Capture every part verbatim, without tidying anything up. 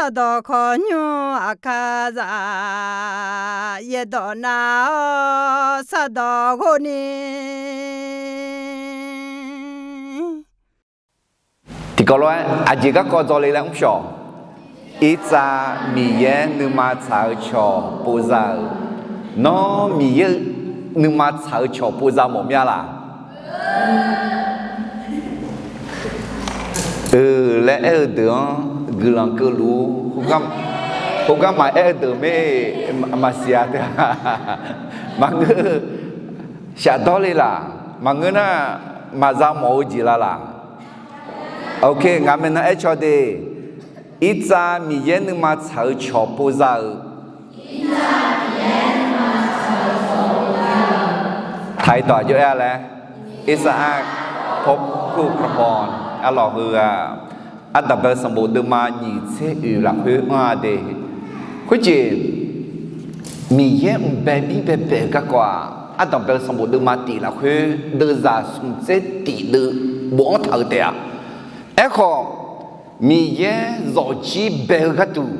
Sardawq khawqnymr aqkar zaq, yaerdawq nav-awr sardawq ghov ni. Tiqkawv lof-aer aqjeq garkawv dzawle laer mr shawq. Irtsav Miqyaer nuima tsaq-eu cawq pov za-euq. Nawr Miqyaer nuima tsaq-eu cawq pov za mawf mya laq? Euq laer aer-eu deuq-anr guiqlanq keuvluf-ur. Khoergar maqaer-eu deuq mir maqsiq-a teu-a. Maqngeur, shafdawr le laq? Maqngeur nar, maqza mawf-eu jeq la laq? Ok, ngaq maeqnan aer caw de. Irtsav Miqyaer nuima tsaq-eu cawq pov za-euq. Taq-iq tawq aqjox aer-a laer, Isaac Pope Cooper Paul arlawq heu-aq, ardanqbae sanqbof deuvma nyiq tser oeq lafkhoer anr-a de. Khoerjeq, Miqyaer mqbae bir baebae-eu garkawv-aq, ardanqbae sanqbof deuvma tiq lafkhoer deuvzaq smq tser tiq deuv bofanr taq-eu taef-a. Aerkhawf, Miqyaer zawqjir bae-eu gharduq,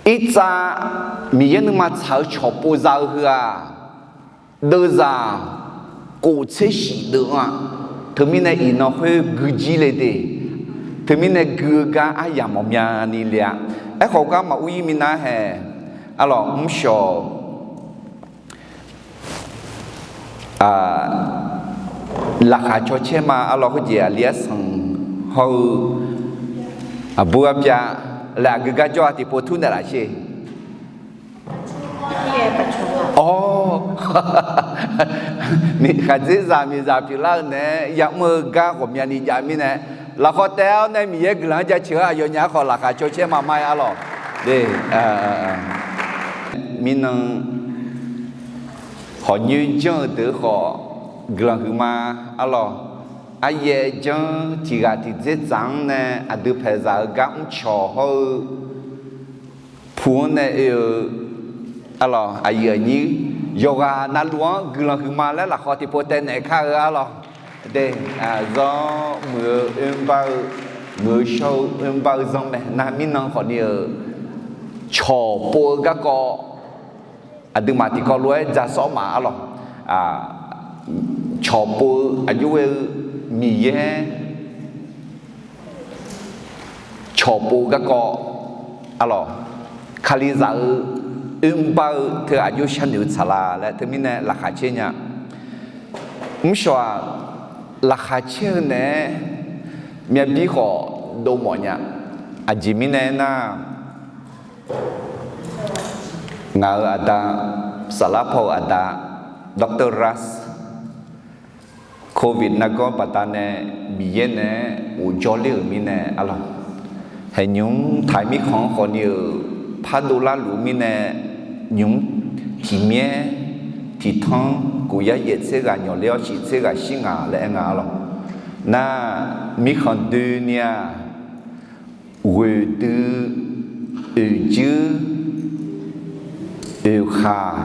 Irtsav Miqyaer nuima tsaq-eu cawq pov za-eu heu-aq, deuvzaq kof tser shif deuv-a. Teumirnae iqnan khoer gui jir le de. Teumirnae gui-eu gar aryamq mawf myani le-a. Aerkhawf gar maqur ir minav hae, arlawq mrshawq laqkhaq cawcaer ma arlawq khoerjeq aqli arsanq hawr-eu aqbur arpyav laer aqgeu gar jawr-a tiqpov tur naeqlaf sher. Awr, khaqdzerzaq miqzaq pyeuflar-eu naeq-aer yamr-eu gar ghawqmyani jav mirnae, lafkhawf taef-awr nae Miqyaer guiqlanq-anr jaceuq-awr aqyawf nya-aer khawf laqkhaq cawcaer ma ma-aer arlawq. Mirnan hawqnyoer janr-eu deuq khawf guiqlanq huiqma arlawq. Aryaer janr tiq ghaq tiq dzer dzaq-anr nae aqdui paeqzaq-eu gar mrcawq hawr-eu pu-anr nae oe-eu arlawq, aqyuif aqnyir yawqghaq navluf-anr guiqlanq huiqma laer lafkhawf tiqpov taev naeq kar-eu arlawq. De, zanr muiq-eu oermr bar-eu, muiq-eu shawr-eu oermr bar-eu zanr mae. Nar mirnan khawfni-euq cawq pov-eu garkawv aqduimaf tiqkawv lof-aer ja sawr ma arlawq. Cawq pov-eu aqjox ghae-eu Miqyaer cawq pov-eu garkawv arlawq, Kalizaq-eu oermr bar-eu teu aqjox sharnoeq-eu tsaqlaq laer teumirnae laqkhaq caer nya. Mrshawq-aq, laqkhaq caer-eu naeq-aer myavbir khawf dov mawf nya. Aqjeq mirnae aernar, ngaq-euq aqda, saflar paw-euq aqda, Doctor Ras, Covid nargawr baqdanae Miqyaer naeq-aer ghofjawr ler-euq mirnae arlawq, haeq nymq-mr taq-eu mirkhanq-anr khawfni-euq pardov larluf-eu mirnae, nymq-mr tiq myaer tiq tanr kof yar yaef tser ghaq nyawq ler-awr shif tser ghaq shir ngaq laer aer nga arlawq. Nar, mirkhanq doeni-aq, ghoeqdui, oeqjuir, oeqkhaq,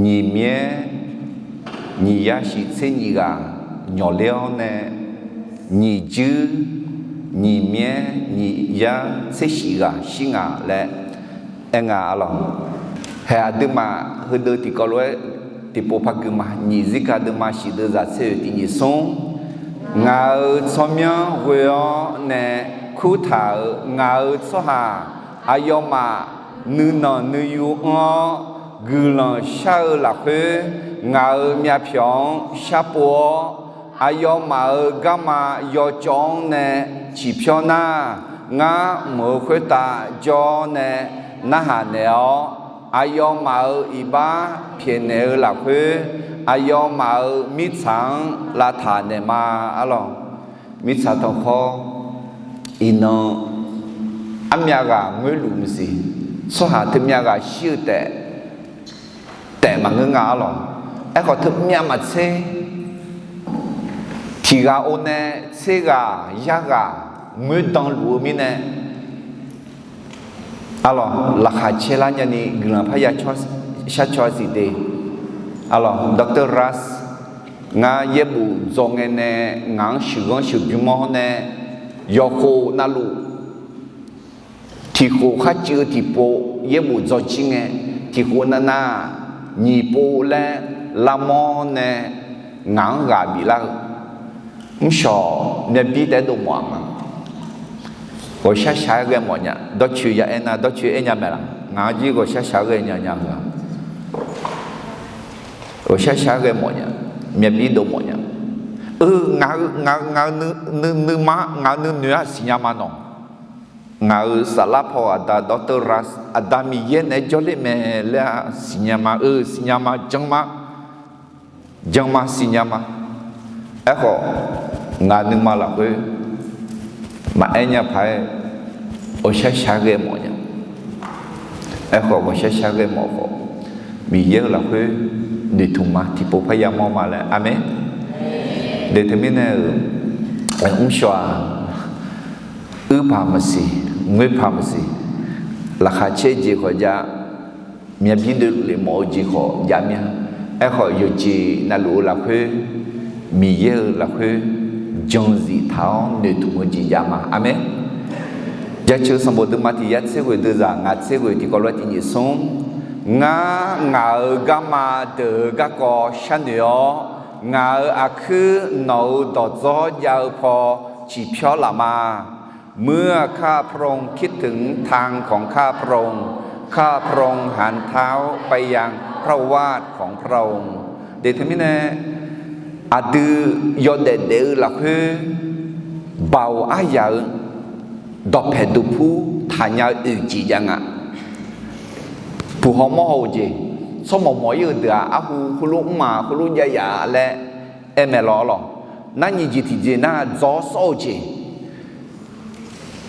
nyiq myaer, nyiq yar shif tser nyiq ghaq nyawq ler-awr nae, nyiq juir, nyiq myaer, nyiq yar tser shif ghaq shir ngaq laer aer nga arlawq. Haeq aqduimaf heudeuq tiqkawv lof-aer tiqpov par gui ma. Nyiq zirga deuvma shif deuv zaq tser oeq tiq nyiq smr. Ngaq-euq tsawrmyanr ghoe-awr nae kurtaq-euq ngaq-euq tsawrhaq aqyawfmaf nuinanq nuiyu anr-awr guiqlanq shar-eu lafkhoer, ngaq-euq myavpyawq-anr sharpov-awr, aqyawfmaf-euq garma yawcawv-anr nae ciqpyawr nar, ngar mq-euq khoertav jawr-awr nae narhaq naeq-awr, aqyawfmaf-euq iqbax pyaeqnaeq-eu lafkhoer, aqyawfmaf-euq mirtsaq-anr lavtaq naeqma arlawq. Mirtsaq tanqkhawr, iqnan armyav ghaq ngoerluf maqsiq, tsawrhaq teumyav ghaq shir-eu taef, taef maqngeur nga arlawq. Aerkhawf teumyav maqtser, tiq ghaq or nae tser ghaq yar ghaq ngoerdan luf-eu mirnae, arlawq, laqkhaq caer lar nyani guiqlanq parya shar caw-a siq de. Arlawq, Doctor Ras, ngar yaerbof dzaw ngae nae ngaq-anr sheuqghanr sheuqbymr-awr nae, yawqkhof navluf tiqkhof kharcuiv-eu tiqpov yaerbof dzawrjir ngae, tiqkhof navnav nyiq pov laer larmawr nae ngaq-anr ghaq biflar-eu mrshawq myavbir taef-aer dovmawf-aq ma. Ghawqshar shaq-aer ghae mawf nya. Dawrcoeq ya aernar, dawrcoeq aer nya mae laq? Ngaq-anr jir ghawqshar shaq-aer ghae nya nya-eu-aq, ghawqshar shaq-aer ghae mawf nya. Myavbir dovmawf nya. Eu, ngaq-eu, ngaq-eu, ngaq-eu nuima, ngaq-eu nuinoeq-aq siqnya ma nawq. Ngaq-euq saflar paw aqda dawrteuv ra, Aqda Miqyaer naeq-aer jawrler mae laer-aq siqnya ma. Eu, siqnya ma, jan ma, jan ma, siqnya ma. Aerkhawf, ngaq nuima lafkhoer maqaer nya paq-aer ghawqshar shaq-aer ghae mawf nya. Aerkhawf, ghawqshar shaq-aer ghae mawf khawf, Miqyaer-euq lafkhoer noeqtmq ma, tiqpov parya mawr ma laer. Aqmeq. De teumirnae-euq, mrshawq-aq, uir paq maqsiq, ngoer paq maqsiq, laqkhaq caer jeq khawf jav, myavbir dovlef mawf-eu jeq khawf jav mir-a. Aerkhawf, yawqjeq navluf-eu lafkhoer, Miqyaer-euq lafkhoer jan-eu zif taq-awr noeqtmq-eu jeq jav ma. Aqmeq. Jaceuq sanqbof deuvma tiq yar tser ghoeq deuvzaq ngaq tser ghoeq tiqkawv lof-aer tiq nyiq smr. Ngar ngaq-euq garma deuq-eu garkawv sharnoeq-awr, ngaq-euq aqkuir nawq-euq dawqdzawr jav-eu paw ciqpyawr laf ma. เมื่อข้าพระองค์คิดถึงทางของข้าพระองค์ ข้าพระองค์หันเท้าไปยังพระวาทของพระองค์ De teumirnae, aqdui yawdaef daef-eu lafkhoer, baoq aryaq-eu dawqpaeq duqpur taqnya-eu oeq jeq jav nga. Puq haw mawr haw-eu jeq, tsawrmawq mawq-ir-eu deuq-aq, arhu khoerlof mrma khoerlof jav yaf laer aer mae lawr lawq. Nar nyiq jeq tiqjeq nar dzawr sawr-eu jeq,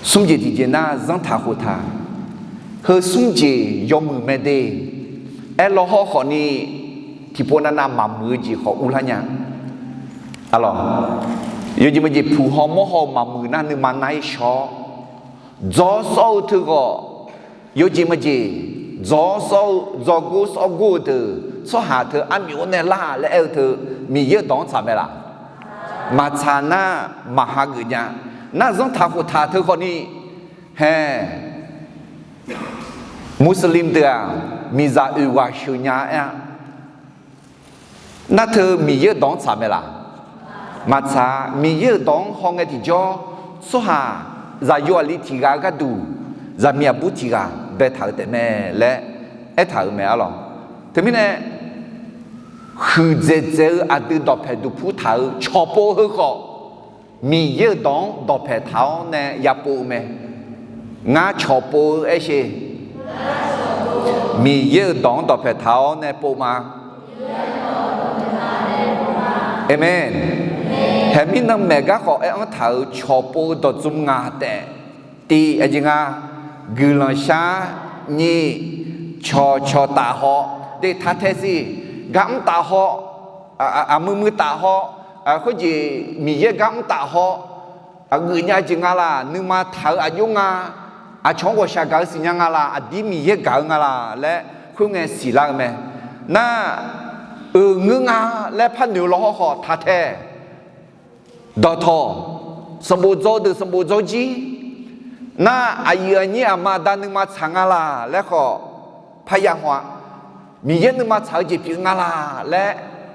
smr jeq tiqjeq nar zanrtaq khoftaq, heu smr jeq yawmuiq mae de. Aerlawr hawrkhawf ni, tiqpov navnav maqmuiq-eu jeq khawf urlar nya. Arlawq, yawjeq maqjeq puq haw mawr haw-eu maqmuiq nar nuima nar-ir shawr, dzawr sawr-eu teughawq, yawjeq maqjeq, dzawr sawr-eu, dzawrgor sawrgor-eu deuq tsawrhaq teu armyawf-anr nae lar laer aer-eu teu, Miqyaer-euq dawq-anr tsaq mae laq? Maqtsaq nar, maq hageuf nya. Nar zanrtaq khoftaq teu khawf ni, hae, Muslim deuq-aq, miqzaq oeq ghaq sheuq nya aer-a. Nar teu Miqyaer-euq dawq-anr tsaq mae laq? Maqtsaq. Miqyaer-euq dawq-anr hawngae tiqjawr, tsawrhaq zaqyo aqli tiq ghaq-eu gharduq, zaqmiq aqbur tiq ghaq baetaq-eu taef mae laer aertaq-euq mae arlawq. Teumirnae, huiqdzaeq dzaeq-eu aqdui dawqpaeq duqpur taq-eu cawqpov heu khawf, Miqyaer-euq dawq-anr dawqpaeq taq-awr nae yapov-eu mae. Ngar cawqpov-eu aershe, Miqyaer-euq dawq-anr dawqpaeq taq-awr nae pov ma. Aqmeq. Haeqmir nan maeq gar khawf aer-anr taq-euq cawqpov-eu dawqdzmq ngaq taef. Tiq, aqjeq nga, guiqlanq shar. Nyiq, cawqcawq taf haw. De, taqtae siq, gar mr taf haw, aqmuiq muiq taf haw, khoerjeq Miqyaer gar mr taf haw, aqgeuf nya jeq nga laq, nuima taq-eu aqjox nga, aqcawq-anr ghawqshaq gaq-eu siqnya nga laq, aqdir Miqyaer gaq-eu nga laq laer khoerngae siqlar-eu mae. Nar, euq ngeur nga laer par noeq-eu lawhawr khawf taqtae. Dawqtawq, sanqbof dzaw deuq sanqbof dzaw jir. Nar, aqyuif aqnyir aqma aqda nuima tsaq nga laq laer khawf parya haw-a. Miqyaer nuima tsaq-eu jeq pyeuf nga laq laer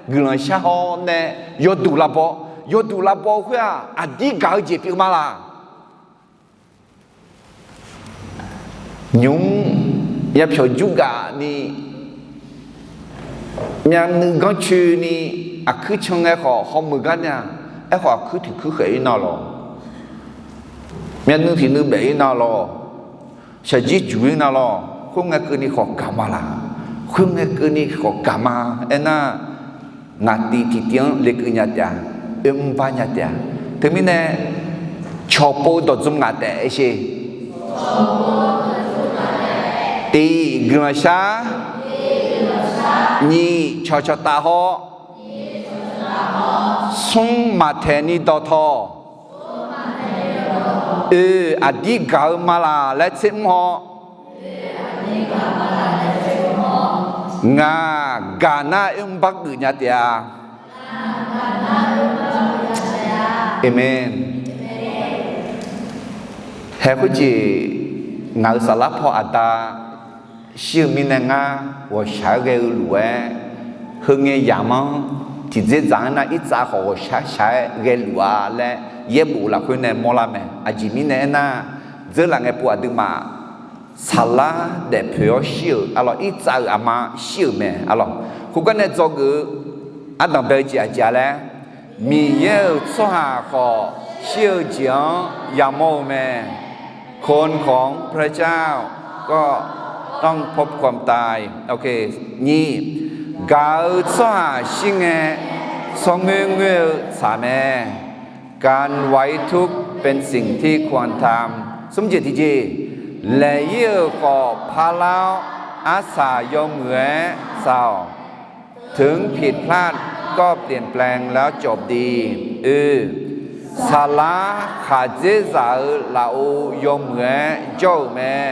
guiqlanq shar haw nae yawduq lavbaw, yawduq lavbaw-eu khoer-aq, aqdir gaq-eu jeq pyeuf ma laq? Nymq-mr yapyawq jur gaf ni, myavnuiv ganrcoeni, aqkuir can ngae khawf hawmuiq gar nya. Aerkhawf aqkuir tiq kuir khaeq-ir nar lawq, myavnuiv tiq nuiv baef-ir nar lawq, shaqjir juq-ir nar lawq, khoerngae keuvni khawf gaq ma laq? Khoerngae keuvni khawf gaq ma. Aernar, ngaq tiv tiqtiv-anr lekeuv nya taef-a, oermr bar nya taef-a. Teumirnae, cawqpov dawqdzmq ngaq taef aershe. Tiq, guiqlanq shar. Nyiq, cawqcawq taf haw. Smr, maqtaeq ni dawqtawq. Oe, aqdir gaq-eu ma laq laer tser mr haw. Ngaq gaq nar oermr bar geuf nya taef-a. Aqmeq. Haeq khoerjeq Ngaq-euq saflar paw aqda shir-eu mirnae ngar ghawqshaq-aer ghae-eu lof-aer, heu ngae yamq-anr tiqdzerdzaq-anr nar irtsav khawf ghawqshaq shaq-aer ghae luf-a laer yaerbof lafkhoer nae mawrlar mae. Aqjeq mirnae aernar, dzeurlaf ngae pov aqduimaf saflar daefpoeq-awr shir-euq arlawq, irtsav-euq aqma shir-euq mae arlawq. Khoergar nae dzawgeuf-eu ardanqbae-eu jeq aqjeq-a laer, Miqyaer-euq tsawrhaq khawf shir-eu jeq-anr yamawr-eu mae. คนของพระเจ้าก็ต้องพบความตาย Nyiq, gaq-eu tsawrhaq shir ngae, tsawrngoer ngoer-eu tsaq mae. การไว้ทุกข์เป็นสิ่งที่ควรทำ Smrjeq tiqjeq, laeq-ir-euq khawf parlar-awr, arsaq yawmuiq-aer tsaq-awq. ถึงผิดพลาดก็เปลี่ยนแปลงแล้วจบดี Oe, saflar khaqdzerzaq-eu lafov yawmuiq-aer jawr-euq mae.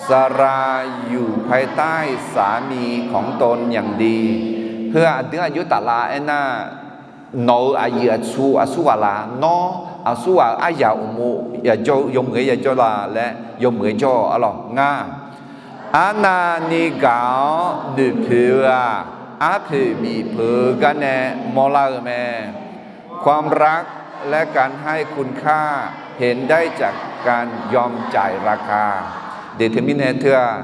สละอยู่ภายใต้สามีของตนอย่างดี Heu-aq aqdui-anr aqjox taflav aernar, nawq-euq aqyuif aqtsu aqsurghaq laf, nawr aqsurghaq-euq aryaq uqmov yawmuiq-aer yajawr la laer yawmuiq-aer jawr-awq arlawq. Ngar, arnavni gaq-awr noeqpoeq-eu-aq, arpoeq bif peuq-eu gar nae mawrlar-eu mae. ความรักและการให้คุณค่า เห็นได้จากการยอมจ่ายราคา Deuq teumirnae teu-aq,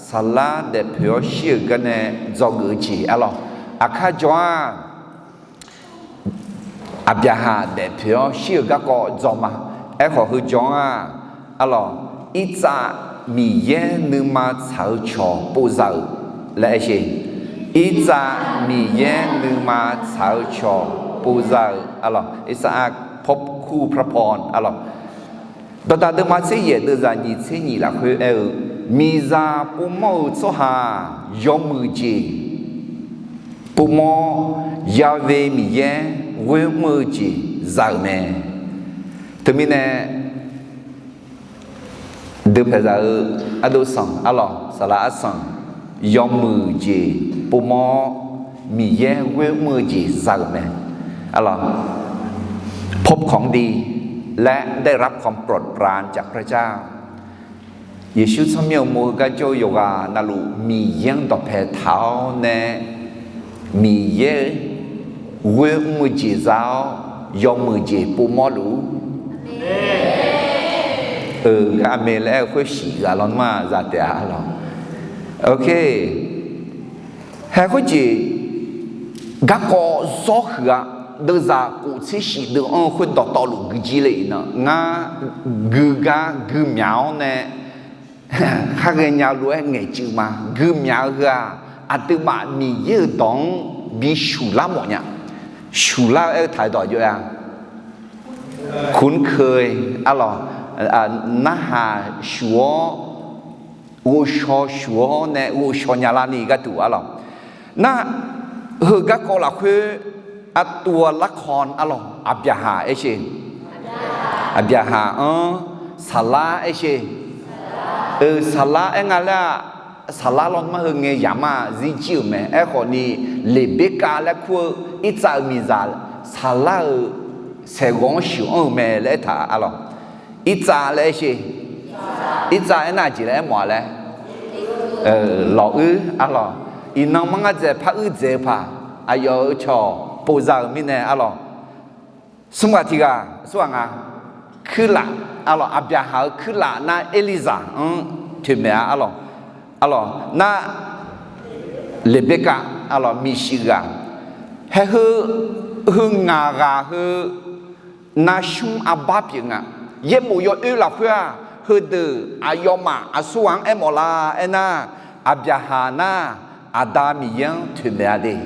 saflar daefpoeq-awr shir-euq gar nae dzawgeuf-eu jeq arlawq. Aqkar jawr-aq, Aqbyaqhaq daefpoeq-awr shir-euq garkawv dzaw ma. Aerkhawf heu jawr-aq, arlawq, irtsav Miqyaer nuima tsaq-eu cawq povza-euq laer aer sher. Irtsav Miqyaer nuima tsaq-eu cawq povza-euq arlawq, อิสอัค พบคู่พระพร arlawq. Dawqdaq deuvma tser yaef deuvzaq nyiq tser nyiq lafkhoer aer-eu, miqzaq povmawr-eu tsawrhaq yawmuiq jeq povmawr-awr, Ya've Miqyaer ghoer mr-eu jeq za-euq mae. Teumirnae, deuq paeqzaq-eu ardov sanq arlawq, saflar arsanq, yawmuiq jeq povmawr-awr, Miqyaer ghoer mr-eu jeq za-euq mae. Arlawq, พบของดี และได้รับความโปรดปรานจากพระเจ้า Yeqsur tsawrmyanr-eu mov-eu gar jawr-eu yawqghaq navluf Miqyaer-anr dawqpae taq-awr nae, Miqyaer ghoer mr-eu jeq za-awr, yawmuiq jeq povmawr luf-ur. Euq, gar aqmeq laer aer-eu khoer shiq ghaq lawnmr-aq za taef-a arlawq. Ok. Hae khoerjeq garkawv zawr huiq-a. Deuvzaq kof tser shif deuv-anr-eu khoer dawqtawvluf guijir le iqnan, ngar gui gar gui myaq-awr nae, khar ghaenya lof-aer ngaeqcuiv ma. Gui myaq-eu heu-aq, aqduimaf Miqyaer-euq dawq-anr bi shuqlar mawf nya. Shuqlar-eu aer-eu taq-eu dawq jov-a. คุ้นเคย arlawq, narhaq shuq-awr, ghovshaw shuq-awr nae ghovshaw nya larni gharduq arlawq. Nar, heu garkawv lafkhoer aqtuv-a larkawv arlawq, Aqbyaqhaq aer sher. Aqbyaqhaq-anr Saflar aer sher. Euq, Saflar aer nga laer-aq, Saflar lawnmr-anr heu ngae yamq-a zirjir-euq mae. Aerkhawfni, Leqberkav laer kur-eu irtsav-euq miqzaq Saflar-euq saeqghawv-anr sheuq-anr-euq mae laer aertaq arlawq. Irtsav laer aer sher. Irtsav aernar aqjeq laer aermawf-a laer, lawq-uir arlawq. Iqnan manr ngar dzaeq par uir dzaeq-eu paq, aqyawf-euq cawq povza-euq mirnae arlawq. Smr ghaq tiq ghaq, smr ghaq nga, kuirlaf arlawq, Aqbyaqhaq-euq kuirlaf nar Erlizaq-anr toeqmaeq-a arlawq. Arlawq nar, Leqberkav arlawq, miqshuif ghaq. Hae heu, heu ngaq ghaq heu narsmr arbar pyeuf nga. Yaerbof yawoer lafkhoer-aq, heudeuq aqyawfmaf aqsurghaq-anr aermawf lar aernar, Aqbyaqhaq nar, Aqda Miqyaer-anr toeqmaeq-a de.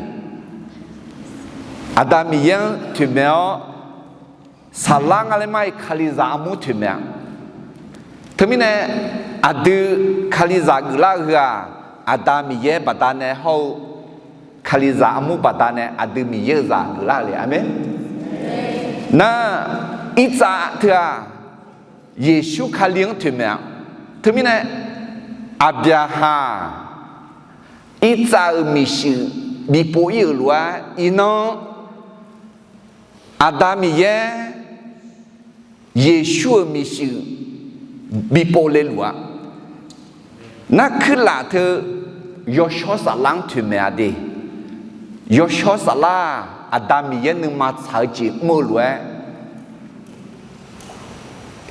Aqda Miqyaer-anr toeqmaeq-awr, Saflar nga laer mar-iq Kalizaq armur toeqmaeq-a. Teumirnae, aqdui Kalizaq geuflar-eu heu-aq, Aqda Miqyaer baqdanae hawr-eu Kalizaq armur baqdanae aqdui Miqyaer-euq zaq geuflar-eu le. Aqmeq. Nar, irtsav teu-aq, Yeqsur Kali-anr toeqmaeq-a. Teumirnae, Aqbyaqhaq irtsav-euq miqshuif bipov ir-euq lof-aer, iqnan Aqda Miqyaer Yeqsur-euq miqshuif bipov le luf-a. Nar kuirlaf teu yawshawr saflar-anr toeqmaeq-a de. Yawshawr saflar-aq, Aqda Miqyaer nuima tsaq-eu jeq mr-eu lof-aer,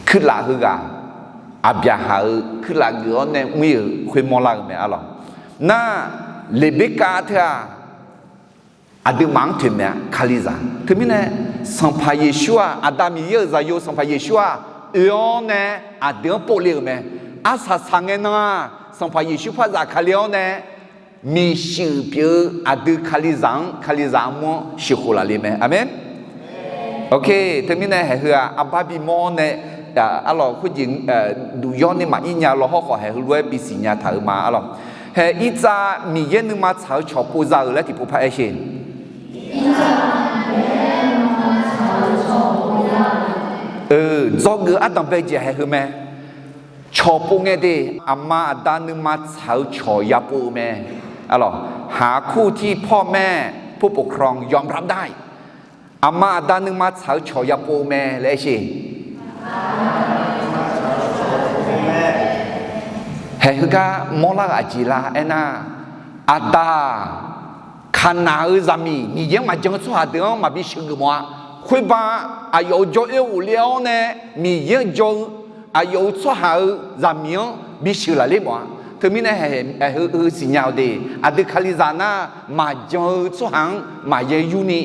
kuirlaf heughaq Aqbyaqhaq-euq kuirlaf geuf-awr nae mr-ir-euq khoermawr lar-eu mae arlawq. Nar Leqberkav teu-aq, aqduimaf-anr toeqmaeq-a, Kalizaq. Teumirnae, Sanqpaq Yeqsur-aq, Aqda Miqyaer-euq Zaqyo Sanqpaq Yeqsur-aq, oe-awr nae aqdui-anr povle-euq mae. Arsaq saqngae nan-aq, Sanqpaq Yeqsur par zafkale-awr nae, miqshuif pyeuf-eu aqdui Kalizaq-anr, Kalizaq armur-anr sheuqkhof laf le mae. Aqmeq. Ok, teumirnae haeqheu-aq, arbar bimawr nae, arlawq, khoerjeq duq yawr ni maqir nya law hawrkhawf, haeqheu lof-aer bisiq nya taq-euq ma arlawq. Haeq irtsav Miqyaer nuima tsaq-eu cawq pov za-euq laer tiqpov par aer sher. Dzawgeuf ardanq bae jeq haeqheu mae. Cawq pov ngae de, aqma aqda nuima tsaq-eu cawq yapov-eu mae. Arlawq, หาคู่ที่พ่อแม่ผู้ปกครองยอมรับได้. Aqma aqda nuima tsaq-eu cawq yapov-eu mae laer aer sher. Haeqheu gar mawrlar-eu aqjeq lar aernar, aqda-aq, kaqnaq-eu zaqmiq Miqyaer-anr maqjan-eu tsawrhaq deuq-anr maqbi sheuqgeuf mawf-a. Khoerbar aqyawf-euq jawr-oer ghofle-awr nae Miqyaer-anr jan-eu aqyawf-euq tsawrhaq-euq zaqmiq-anr bisheuq lafler mawf-a. Teumirnae haeqheu heu siqnya-awq de, aqdui Kalizaq nar maqjan-eu tsawrhaq-anr maqya yur ni,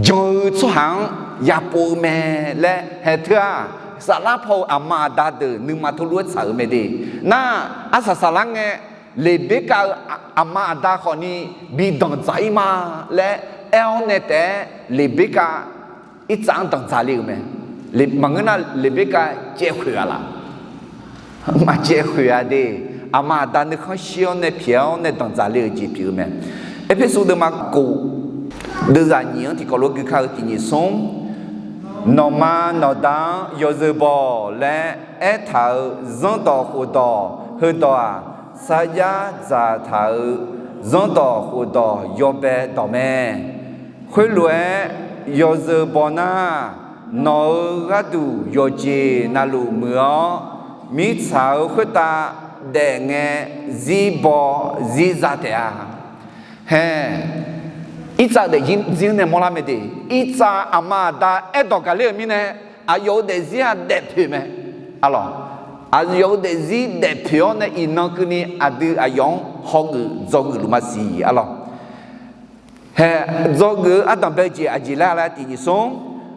jan-eu tsawrhaq-anr yapov-eu mae laer haeq teu-aq, saflar paw-eu aqma aqda deuq nuima teulof-aer tsaq-euq mae de. Nar arsaq saqlar ngae, Leqberkav-eu aqma aqda khawfni bi danqdzaq-ir ma laer aer-awr nae taef-aer, Leqberkav irtsav-anr danqdzaq le-euq mae. Maqngeur nar Leqberkav caevkhoeq-a laq? Maqcaevkhoeq-a de. Aqma aqda nuikhanr shir-awr nae pyaeq-awr nae danqdzaq le-euq jeq pyeuf-eu mae. Erpersu deuvma kof deuvzaq nyiq-anr tiqkawv lof gui kar-eu tiq nyiq smr, nawqma nawqda-anr yawzeu baw laer aertaq-euq zanrdawq khofdawq heudawq-aq, sarjax dzaqtaq-euq zanrdawq khofdawq yawbae dawq mae. Khoerlof-aer yawzeu baw nar, nawq-euq gharduq yawqjeq navluf muiq-awr, mirtsaq-euq khoertav daef ngae zir baw zir za taef-a. Hae, irtsav daefzir-anr nae mawrlar mae de. Irtsav aqma aqda aerdawq gaqler-euq mirnae, aqyawf-euq daefzir-aq daefpoeq mae. Arlawq, aqyawf-euq daefzir daefpoeq-awr nae iqnan keuvni aqdui aqyawf-anr hawgeuf dzawgeuf luf maqsiq arlawq. Hae, dzawgeuf-eu ardanqbae jeq aqjeq laer laer tiq nyiq smr,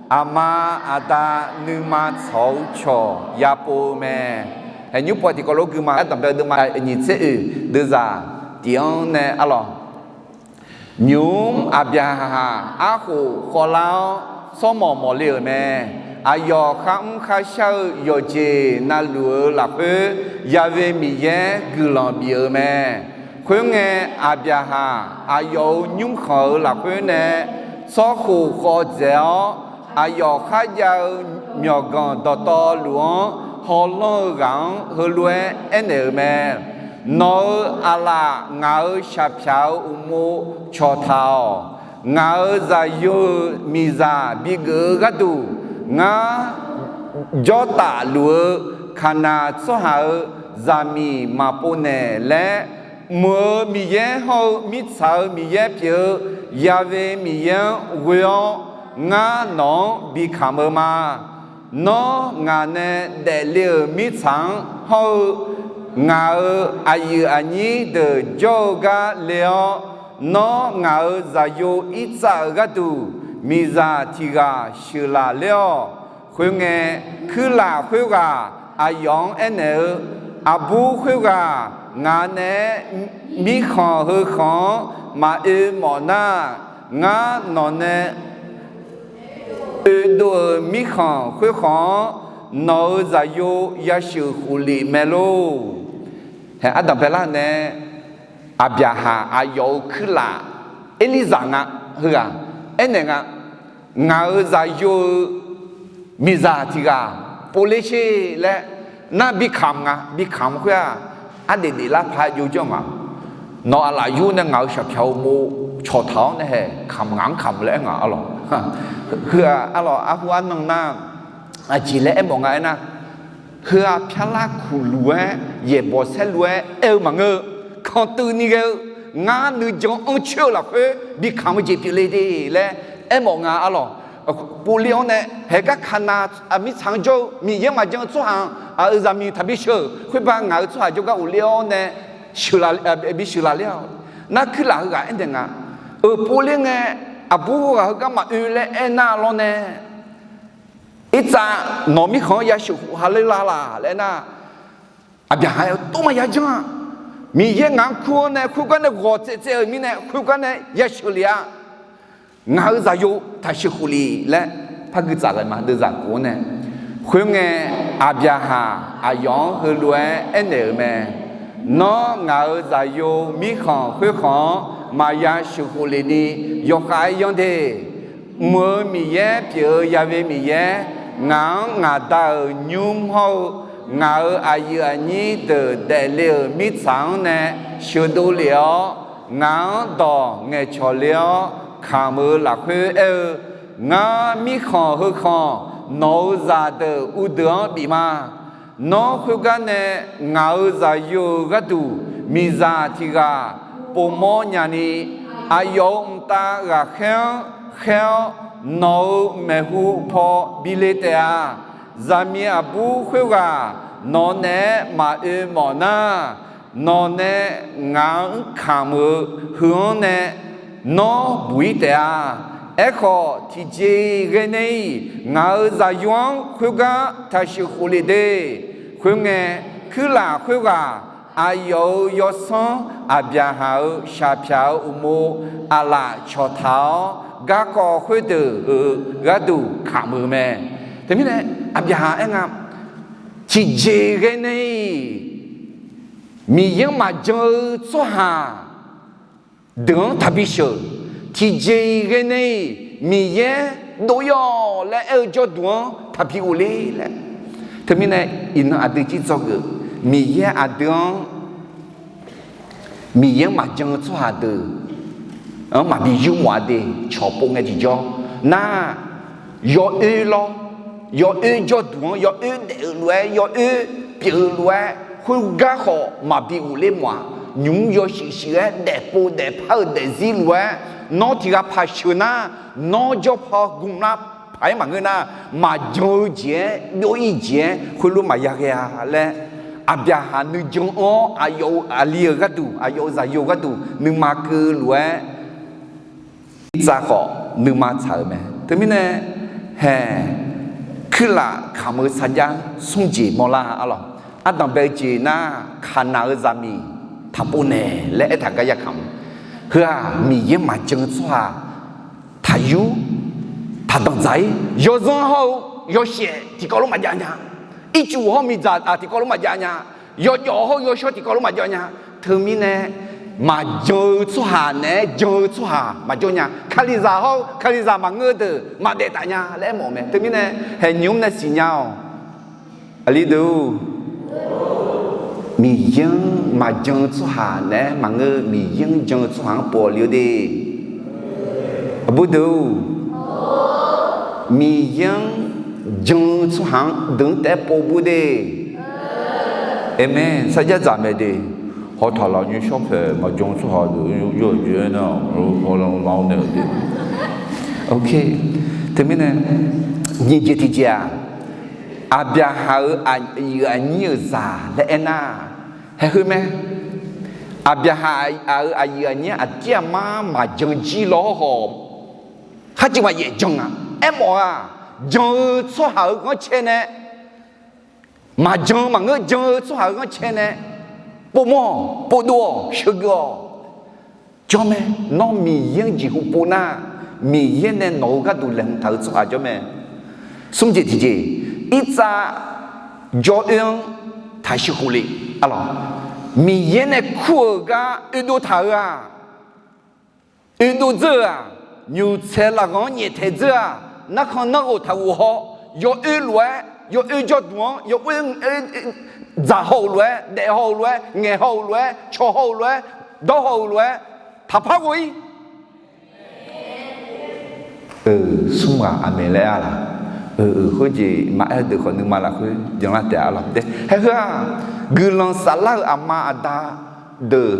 aqma aqda nuima tsawq-eu cawq yapov-eu mae. Hae, nymr pov tiqkawv lof gui ma, ardanqbae deuvma nyiq tser oeq deuvzaq tiq-anr nae arlawq. Nymq-mr Aqbyaqhaq arkhof khawvlar-awr tsawrmawq mawqle-euq mae. Aqyawf kharmr kharshar-eu yawqjeq navluf-eu lafkhoer, Ya'we Miqyaer guiqlanq bif-eu mae. Khoerngae, Aqbyaqhaq aqyawf-euq nymrkhanq-euq lafkhoer nae tsawrkhof khawv dzaeq-awr, aqyawf kharjav-eu myawqganq dawqtawvluf-anr hawlanr-eu ghaq-anr heulof-aer aernaeq-euq mae. Nawq-euq aqlaf ngaq-euq shaqpyaq-euq uqmov cawqtaq-awq. Ngaq-euq zaqyo-euq miqzaq bigeuf-eu gharduq, ngar jawrtaf luf-eu Kaqnaq tsawrhaq-euq zaqmiq maqpov naeq laer, Muiq-eu Miqyaer hawr-eu mirtsaq-euq Miqyaer pyeuf-eu Ya'we Miqyaer-anr ghoe-awr, ngar nawq-anr bi kamq-eu ma. Nawr ngaq nae daefle-euq mirtsaq-anr hawr-eu ngaq-euq aqyuif aqnyir deuq jawr-eu gar le-awr, nawr ngaq-euq zaqyo irtsav-euq gharduq miqzaq tiq ghaq sheuqlaf ler-awq. Khoerngae, kuirlaf khoerghaq aqyawf-anr aernaeq-eu, Aqbur khoerghaq ngaq naeq-aer mirkhanq heu khanq-anr maqoe mawf nar, ngar nawq nae oedov-euq mirkhanq khoerkhanq-anr nawq-euq zaqyo yasheuq khoflef mae lor. Hae, ardanqbae lar nae, Aqbyaqhaq aqyawf-euq kuirlaf Erlirzaq nga, heughaq aernaeq nga, ngaq-euq zaqyo-eu miqzaq tiq ghaq povler sher laer nar bi kamq nga. Bi kamq khoer-aq, ardaef daef lar paq jov janr nga. Nawq aqlaf yur nae ngaq-euq shaqpyaq-eu uqmov cawqtaq-awr nae hae kamq ngaq-anr kamq laer aer nga arlawq. Heu-aq arlawq, arhu arnan nar aqjeq laer aermawf nga aernar, Heu-aq pyarlar kuqluf-aer yaeqbawq saerlu-aer aer-eu maqngeur-eu, kanqtuiv ni ghae-eu, ngar nuijan anr coer-eu lafkhoer bi kamq-eu jeq pyeufle de laer aermawf nga arlawq. Povler-awr nae haegar kaqnav mirtsaq-anr jawr-eu Miqyaer maqjan-eu tsawrhaq-anr aqyuif zaqmiq taqbi sheuq-euq khoerba ngaq-euq tsawrhaq jawrgar ghofler-awr nae bi sheuqlaf ler-awq. Nar kuirlaf heughaq aernaeq nga, euq povler ngae aqbur heughaq heugar maqoe laer aernar lawrnae, irtsav nawq mirkhanq-anr yasheuq khof hale la laq laer aernar, Aqbyaqhaq aer-eu, tov maqya janr-a. Miqyaer ngaq-anr kur-awr nae khoergar nae ghawq tsaev tsaev-euq mirnae khoergar nae yasheuq lef-a. Ngaq-euq zaqyo taqsheuq khof lef laer par gui tsaf ghae ma, deuvzaq khof-anr nae. Khoerngae, Aqbyaqhaq aqyawf-anr heulof-aer aernaeq-euq mae. Nawr ngaq-euq zaqyo mirkhanq khoerkhanq-anr maqya sheuq khof lef ni yawkhav-aer yanr de. Mq-euq Miqyaer pyeuf-eu Ya'we Miqyaer, ngaq-anr ngaq Da-euq nymr hawr-eu ngaq-euq aqyuif aqnyir deuq daefle-euq mirtsaq-anr nae sheuqdov lef-awr, ngaq-anr dawq ngaeqcawq le-awr kamq-eu lafkhoer aer-eu, Ngar mirkhanq heu khanq nawq-euq zaqdeuq uvdeuq-anr bif ma. Nawr khoergar nae ngaq-euq zaqyo-euq gharduq miqzaq tiq ghaq povmawr nyani, aqyawf-euq mqtav ghaqkhaer-anr khaer-awr nawq-euq maeqhu paw bi le taef-a. Zaqmiq aqbur khoerghaq nawq naeq-aer maqoe mawf nar, nawq nae ngaq-anr kamq-eu heu-anr nae nawr buq-ir taef-a. Aerkhawf, tiqjeq-iq ghae nae-iq ngaq-euq zaqyo-anr khoergar taqsheuq khof lef de. Khoerngae, kuirlaf khoerghaq aqyawf-euq yawsanr Aqbyaqhaq-euq shaqpyaq-euq uqmov aqlaf cawqtaq-awr, garkawv khoerdeuq-euq gharduq kamq-euq mae. Teumirnae, Aqbyaqhaq aer nga, tiqjeq-iq ghae nae-iq Miqyaer-anr maqjan-eu tsawrhaq deuq-anr taqbi sheuq. Tiqjeq-iq ghae nae-iq Miqyaer dov-ir-awq laer aer-eu jawrduq-anr taqbi ghofler laer. Teumirnae, iqnan aqdui jir dzawgeuf, Miqyaer aqdui-anr Miqyaer-anr maqjan-eu tsawrhaq deuq-anr maqbi yurmawf-a de. Cawq pov ngae tiqjawr nar, yawoer lawr, yawoer jawrduq-anr yawoer daef-eu lof-aer, yawoer pyeuf-eu lof-aer, khoergar khawf maqbi ghofler mawf-aq. Nymq-mr yawshuif shuif-aer daefpov daefpar-eu daefzir lof-aer, nawr tiq ghaq paq sheuq nar, nawr jawrpaw gmq lar paq-aer maqngeur nar, maqjan-eu jeq-aer byov-ir jeq-aer khoerlof maqya ghae-a laer, Aqbyaqhaq nuijan-anr aqyawf-euq aqli-euq gharduq, aqyawf-euq zaqyo gharduq nuima keuv lof-aer, irtsav khawf nuima tsaq-euq mae. Teumirnae, hae, kuirlaf kamq-eu sarjax-anr smr jeq mawrlar-a arlawq. Ardanq bae-eu jeq nar, kaqnaq-eu zaqmiq taqpov naeq laer aertaq gar ya kamq. Heu-aq, Miqyaer maqjan-eu tsawrhaq taqyur taqdanqdzaq-ir. Yawzanr hawr-eu yawshaef tiqkawv lof maqjav nya. Ircuf hawr-eu miqdzaq tiqkawv lof maqjav nya. Yawjawf hawr-eu yawshawr tiqkawv lof maqjav nya. Teumirnae, maqjan-eu tsawrhaq naeq-aer jan-eu tsawrhaq maqjawr nya. Kalizaq hawr-eu kalizaq maqngeur-eu deuq maqdaef taf nya laer aermawf-eu mae. Teumirnae, haeq nymq-mr nae siqnya-awq. Aqli deuq-or, Miqyaer-anr maqjan-eu tsawrhaq naeq-aer maqngeur, Miqyaer-anr jan-eu tsawrhaq-anr pov le-eu de. Aqbur deuq-or, Miqyaer-anr jan-eu tsawrhaq-anr deuq-anr taef-aer pov bur de. Aqmeq. Sarjax dzaq mae de. Hawtaq lafnyir shawrpaeq maqjan-eu tsawrhaq deuq-anr yawjeq-aer nar, hawlar-awr nae-euq de. Teumirnae, nyiq jeq tiqjeq-aq, Aqbyaqhaq-euq aqyuif aqnyir-euq zaq laer aernar, haeq heu mae. Aqbyaqhaq-euq aqyuif aqnyir aqdir aqmar maqjan jir lawr hawr khawf, kharjeq maqyaef jan-a. Aermawf-aq, jan-eu tsawrhaq-euq ghanrcae nae maqjan maqngeur, jan-eu tsawrhaq-euq ghanrcae nae povmawr-awq, povdov-awq, sheuqgeuf-awq. Jawr mae. Nawr Miqyaer-anr jeqhu pov nar, Miqyaer nae nawq-euq gharduq laeqhmq taq-eu tsawrhaq jawr mae. Smr jeq tiqjeq, irtsav jawr oer-anr taqsheuq khof le. Arlawq, Miqyaer nae kur-euq gar oedov taq-euq-aq, oedov dzeur-euq-aq, nymq tsaeq lafghanq-anr nyaef taeq dzeur-aq, narkhan narghof taq ghof haw, yawoer lof-aer, yawoer jawrduq-anr, yawoer dzaq haw-euq lof-aer, daef haw-euq lof-aer, ngaeq haw-euq lof-aer, caw haw-euq lof-aer, dawr haw-euq lof-aer, taqpar ghof-ir. Smr ghaq aqmeq laer-a laq? Khoerjeq maqaer-eu deuq khawf nuima lafkhoer janlar taef-a lawq. Haeheu-aq, guiqlanq saflar-eu aqma aqda deuq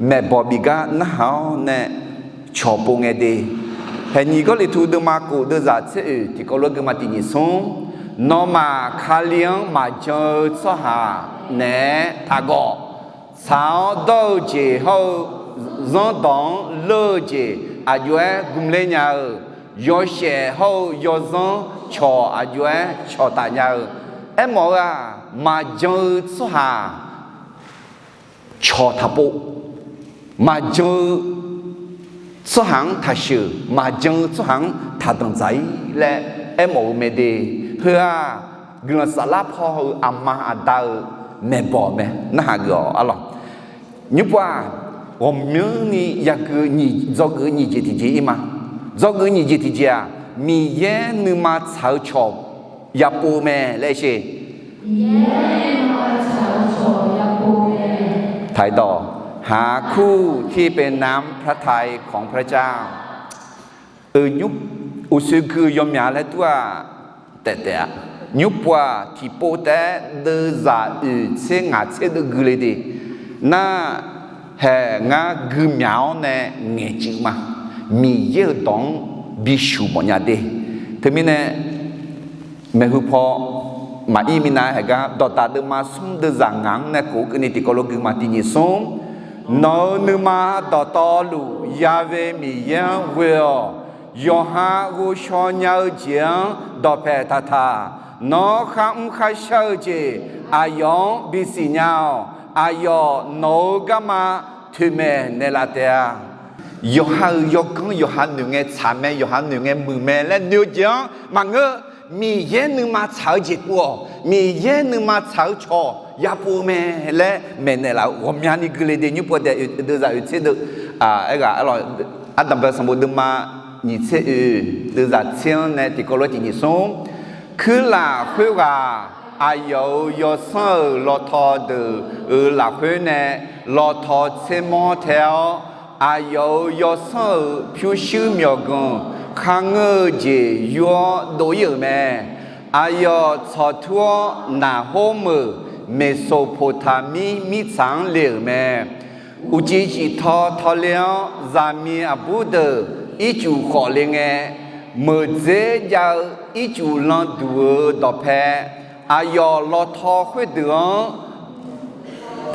maeqbawq bif gar narhaq-awr nae cawq pov ngae de. Haeq nyiq Gawrliqtu deuvma kof deuvzaq tser oeq tiqkawv lof-aer guima tiq nyiq smr, nawmaf Kali-anr maqjan-eu tsawrhaq naeq-aer taqgawq. Tsaq-awr dawr-eu jeq hawr-eu zanrdawq-anr leur-eu jeq aqjox-aer gmler nya-eu, yawshaef hawr-eu yawzanr cawq aqjox-aer cawqtaf nya-eu. Aermawf-eu-aq, maqjan-eu tsawrhaq cawq taqpov, maqjan-eu tsawrhaq-anr taqsheuq, maqjan-eu tsawrhaq-anr taqdanq dzaq-ir laer aermawf-eu mae de. Heu-aq, guiqlanq saflar paw-eu aqma aqda-euq maeqbawq mae, narhaq geuf-awq arlawq. Nymrpov-aq, ghawqmyanrni yagui dzawgeuf-eu nyiq jeq tiqjeq ir ma. Dzawgeuf-eu nyiq jeq tiqjeq-aq, Miqyaer nuima tsaq-eu cawq yapov mae laer sher. ถ่ายต่อ หาคู่ที่เป็นน้ำพระทัยของพระเจ้า Uqshoe gui-eu yawmyaq laer dur-aq, taef taef-a. Nymrpov-aq, tiqpov taef-aer deuvzaq oeq tser ngaq tser deuv gui le de. Nar, haeq ngar gui myaq-awr nae ngaeqcuiv ma. Miqyaer-euq dawq-anr bisuq mawfnya de. Teumirnae, maeqhu paw maqir minav haeq gar dawqdaq deuvma smr deuvzaq ngaq-anr nae kof-eu keuvni tiqkawv lof guima tiq nyiq smr, nawq-euq nuima dawqtawvluf Ya'we Miqyaer-anr ghoe-awq. Yawqha ghovshaw nya-eu jeq-anr dawqpaeq taqtaq. Nawr kharmr kharshar-eu jeq aqyawf-anr bisiq nya-awq. Aqyawf nawq-euq garma toeqmaeq naeqlaf taef-a. Yawqha-euq yawganr yawqha noeq ngae tsaq mae, yawqha noeq ngae muiq mae laer noeq-eu jeq-anr maqngeur. Miqyaer nuima tsaq-eu jeq pov-awq. Miqyaer nuima tsaq-eu cawq yapov-eu mae laer maeqnaeq laf-eu ghawqmyani gui le de. Nymrpov daef deuvzaq oeq tser deuv, aerghaq arlawq, ardanqbae sanqbof deuvma nyiq tser oeq deuvzaq tser-anr nae tiqkawv lof-aer tiq nyiq smr, kuirlaf khoerghaq aqyawf-euq yawsanr-euq lawtaw deuq-euq lafkhoer nae lawtaw tsermawr tae-awr, aqyawf-euq yawsanr-euq pyurshuir myawqganq kharngeur-eu jeq yur-awr dov-ir-euq mae. Aqyawf tsawqtur-awr naqhor meuq Meqsoqpoqtaqmir mirtsaq-anr le-euq mae. Uqcif ciftaw tawle-awr zaqmiq aqbur deuq ircuf khawf le ngae, meuqdzer jav-eu ircuf landuq-euq dawqpae aqyawf lawtaw khoerdeuq-anr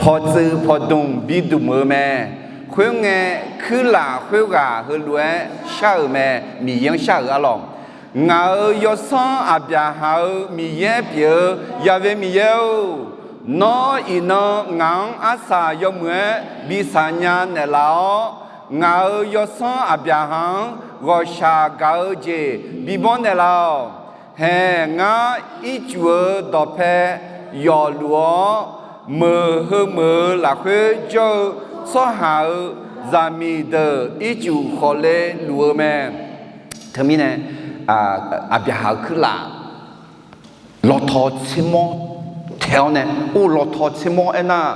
pawqtsuif pawqdmq bidmq-eu mae. Khoerngae, kuirlaf khoerghaq heulof-aer shar-euq mae, Miqyaer-anr shar-euq arlawq. Ngaq-euq yawsanr Aqbyaqhaq-euq Miqyaer pyeuf-eu Ya'we Miqyaer-or, nawr iqnan ngaq-anr arsaq yawmuiq-aer bi saqnya naeqlaf-awr, ngaq-euq yawsanr Aqbyaqhaq-anr ghawqshaq gaq-eu jeq bimawr naeqlaf-awq. Haeq ngar ircuf-eu dawqpae yawfluf-awr, meuq heumeuq-euq lafkhoer jawr-eu tsawrhaq-euq zaqmiq deuq ircuf khawf le luf-eu mae. Teumirnae, Aqbyaqhaq-euq kuirlaf lawtaw tsermawr taeq-awr nae, or lawtaw tsermawr aernar,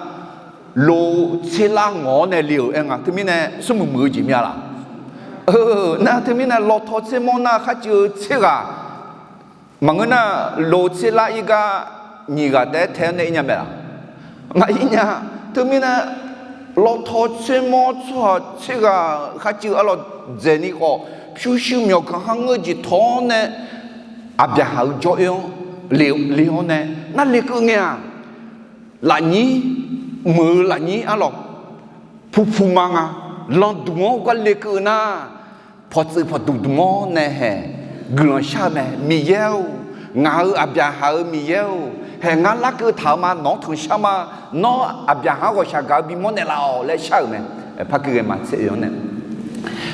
lo tserlar ngawq-awr nae le-euq aer nga. Teumirnae smrmuiq muiq-eu jeq mya laq? Nar teumirnae lawtaw tsermawr nar kharcuiv-eu tser ghaq maqngeur nar, lo tserlar ir gar nyiq ghaq taef-aer tae-awr nae ir nya mae laq? Maqir nya. Teumirnae lawtaw tsermawr tsawrhaq tser ghaq kharcuiv arlawq dzaeqni khawf, pyurshuir myawqganq kharngeur jeq tawq-awr nae Aqbyaqhaq-euq jawr oer-anr le-awr nae nar lekeuv ngae-aq, lafnyir, meuq-eu lafnyir arlawq, puq puq ma nga, landuq-anr gar lekeuv nar, pawqtsuif pawqdmq dmq-awr nae haeq guiqlanq shar-eu mae. Miqyaer-or, ngaq-euq Aqbyaqhaq-euq Miqyaer-or, haeq ngar larkeuv taq-eu ma, nawq-anr tanqshar ma, nawr Aqbyaqhaq-anr ghawqshaq gaq-eu bimawr naeqlaf-awq laer shar-euq mae. Par keuv ghae ma tser oeq-anr nae,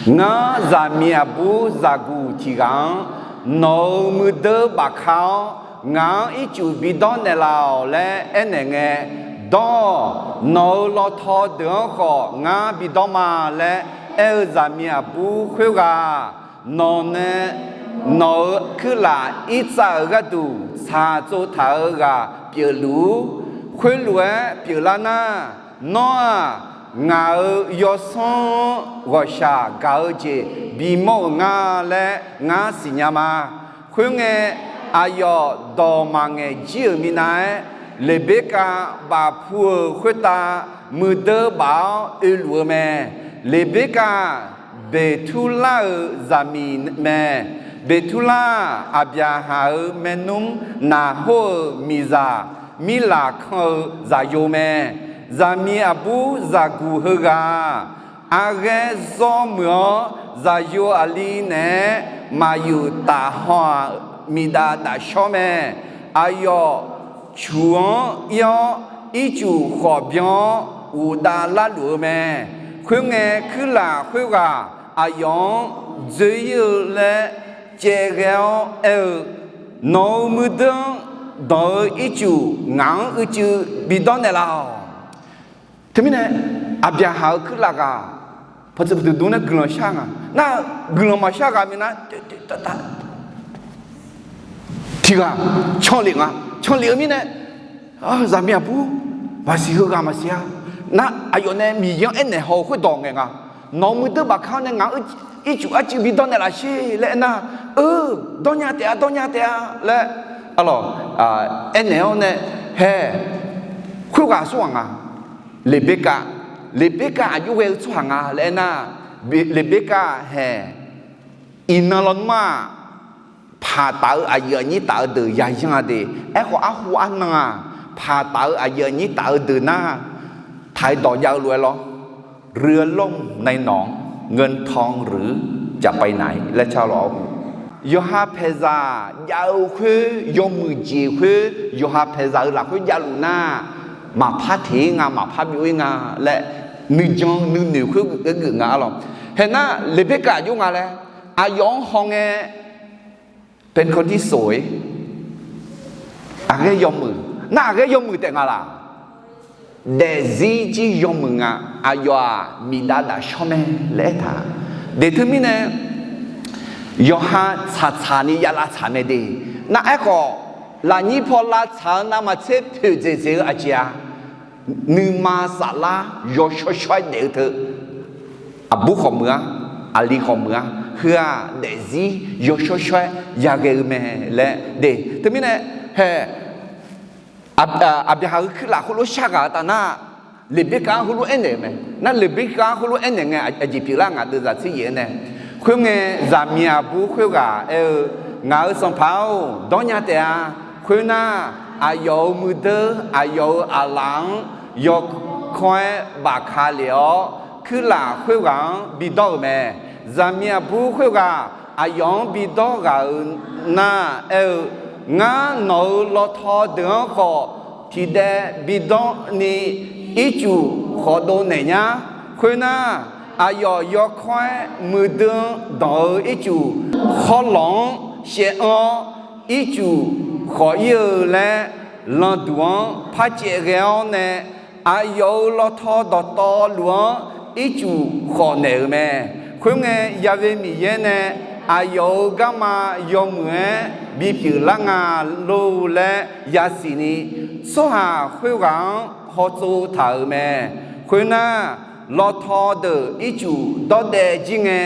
ngar zaqmiq aqbur zaqguq tiq ghaq-anr nawq-euq muiqdeur bafka-awr, ngaq-anr ircuf bidawr naeqlaf-awq laer aernaeq ngae, dawr-awq. Nawq-euq lawtaw deuq-anr khawf ngar bidawr ma laer aer-eu zaqmiq aqbur khoerghaq, nawq nae nawq-euq kuirlaf irtsav-euq gharduq tsaqtsov taq-euq ghaq pyeufluf-ur. Khoerlof-aer pyeuflar nar, nawr-aq, ngaq-euq yawsanr-anr ghawqshaq gaq-eu jeq bimawr-euq nga laer ngar siqnya ma. Khoerngae, Aqyawf dawq maqngaeq jir-euq minav-aer, Leqberkav bafpu-euq khoertav muiqdeur baf-awr oeluf-eu mae. Leqberkav-aq, Beqturlar-euq zaqmiq mae. Beqturlar-aq, Aqbyaqhaq-euq maernmr Naqhor-euq miqzaq Mirlaq kan-eu zaqyo mae. Zaqmiq aqbur zaqguq heughaq-aq, arghaer zawr muiq-awr, zaqyo aqli naeq-aer maqyuf taf haw-aq, miqdav dafshawr mae. Aqyawf cuq-anr ir-awr, ircuf khawf byan-awr ghofdav larluf-eu mae. Khoerngae, kuirlaf khoerghaq aqyawf-anr dzoer ir-eu laer caevghae-awr aer-eu, Nawq-euq muiqdeuq-anr danq-eu ircuf ngaq-anr uicuiv bidawr naeqlaf-awq. Teumirnae, Aqbyaqhaq-euq kuirlaf ghaq paqtsuif paqdui dm nae guiqlanq shar nga. Nar, guiqlanq maqshar ghaq minav, tiq ghaq canlef nga. Canlef-eu mirnae, zaqmiq aqbur maqsiq, heughaq maqsiq-a. Nar, aqyawf nae Miqyaer-anr aernaeq haw-eu khoerdawq ngaeq nga. Nawq-euq muiqdeuq bafkaq-awr nae ngaq-anr ircuf arcuiv bidawr naeqlaf sher laer aernar, Eu, dawrnya taef-a, dawrnya taef-a laer, arlawq, aernaeq-awr nae, hae, khoerghaq tsawrhaq nga. Leqberkav, Leqberkav aqjox ghae-eu tsawrhaq nga laer aernar, Leqberkav hae, iqnan lawnmr-aq, paq taf-eu aqyuif aqnyir taf-eu deuq yayan-a de. Aerkhawf, arhu arnan-aq, paq taf-eu aqyuif aqnyir taf-eu deuq nar, taq-aer dawq jav-eu lof-aer lawr, เรือล่มในหนอง เงินทองหรือจะไปไหน laer car lawr-awr, yawqha paeqzaq jav-eu khoer, yawmuiq jeq khoer, yawqha paeqzaq-euq lafkhoer javluf nar, maqpar teq-ir nga, maqpar byov-ir nga laer, nuijan nuinoeq khoer geuf-aer geuf nga, arlawq. Haeq nar, Leqberkav aqjox nga laer, aqyawf-anr hawngae, Pentecost sof-ir, aqghaer yawmuiq, nar aqghaer yawmuiq taef nga laq? Daefzir jir yawmuiq nga. Aqyawf-aq, miqdav dafshawr mae laer aertaq. Deq teumirnae, yawqha tsaqtsaq ni ya lavtsaq mae de. Nar aerkhawf, lafnyir paw lavtsaq-eu navmaqtser poeqdzaeq dzaeq-eu aqjeq-a, nuima saflar yawshawr shawr-aer daef-eu teu, aqbur khawf muiq-a, aqli khawf muiq-a, heu-aq daefzir yawshawr shawr-aer yaghae-eu mae laer de. Teumirnae, hae, Aqbyaqhaq-euq kuirlaf khoerlof shar ghaq-eu taf nar, Leqberkav-anr heulof aernaeq-eu mae. Nar Leqberkav-anr heulof aernaeq ngae, aqjeq pyeuflar ngaq deuvzaq tser yaef-aer nae, khoerngae, zaqmiq aqbur khoerghaq aer-eu, Ngaq-euq sanqpaq-or, dawrnya taef-a. Khoernar, aqyawf-euq muiqdeuq, aqyawf-euq aqlaf-anr yawkawr-aer bafka lef-awr, kuirlaf khoerghaq-anr bidawr-euq mae. Zaqmiq aqbur khoerghaq aqyawf-anr bidawr ghaq-euq nar aer-eu, Ngar nawq-euq lawtaw deuq-anr khawf tiqdaev bidawr ni ircuf khawf dov naeq nyar. Khoernar, aqyawf yawkawr-aer muiqdui-anr danq-eu ircuf khawrlawq-anr shaev anr-awr, ircuf khawf ir-eu laer, landuq-anr par caev ghae-awr nae, aqyawf-euq lawtaw dawqtawvluf-anr ircuf khawf naeq-euq mae. Khoerngae, Ya'we Miqyaer nae aqyawf-euq garma yawmuiq-aer bipyeuf lar nga lor laer yasiq ni, tsawrhaq khoerghaq-anr hawtsov taq-euq mae. Khoernar, lawtaw deuq ircuf dawrdaev jir ngae,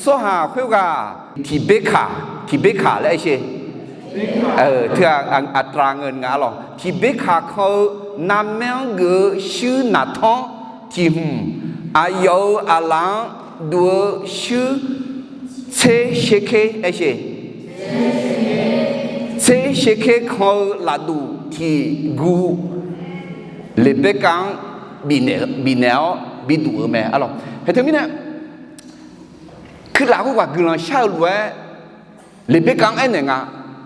tsawrhaq khoerghaq tiqberkaq, tiqberkaq laer aer sher. Teu-aq, aqdra ngeur nga lawq. Tiqberkaq kan-eu narmaer-anr geuf-eu shuir naqtanr tiq hmq, aqyawf-euq aqlaf-anr duq-eu shuir tser sherker aer sher. Tser sherker kan-eu lafduq tiq gu Leqberkav-anr bifnaeq-awr biduq-eu mae, arlawq. Haeq teumirnae, kuirlaf khoerghaq guiqlanq shar-eu lof-aer, Leqberkav-anr aernaeq nga,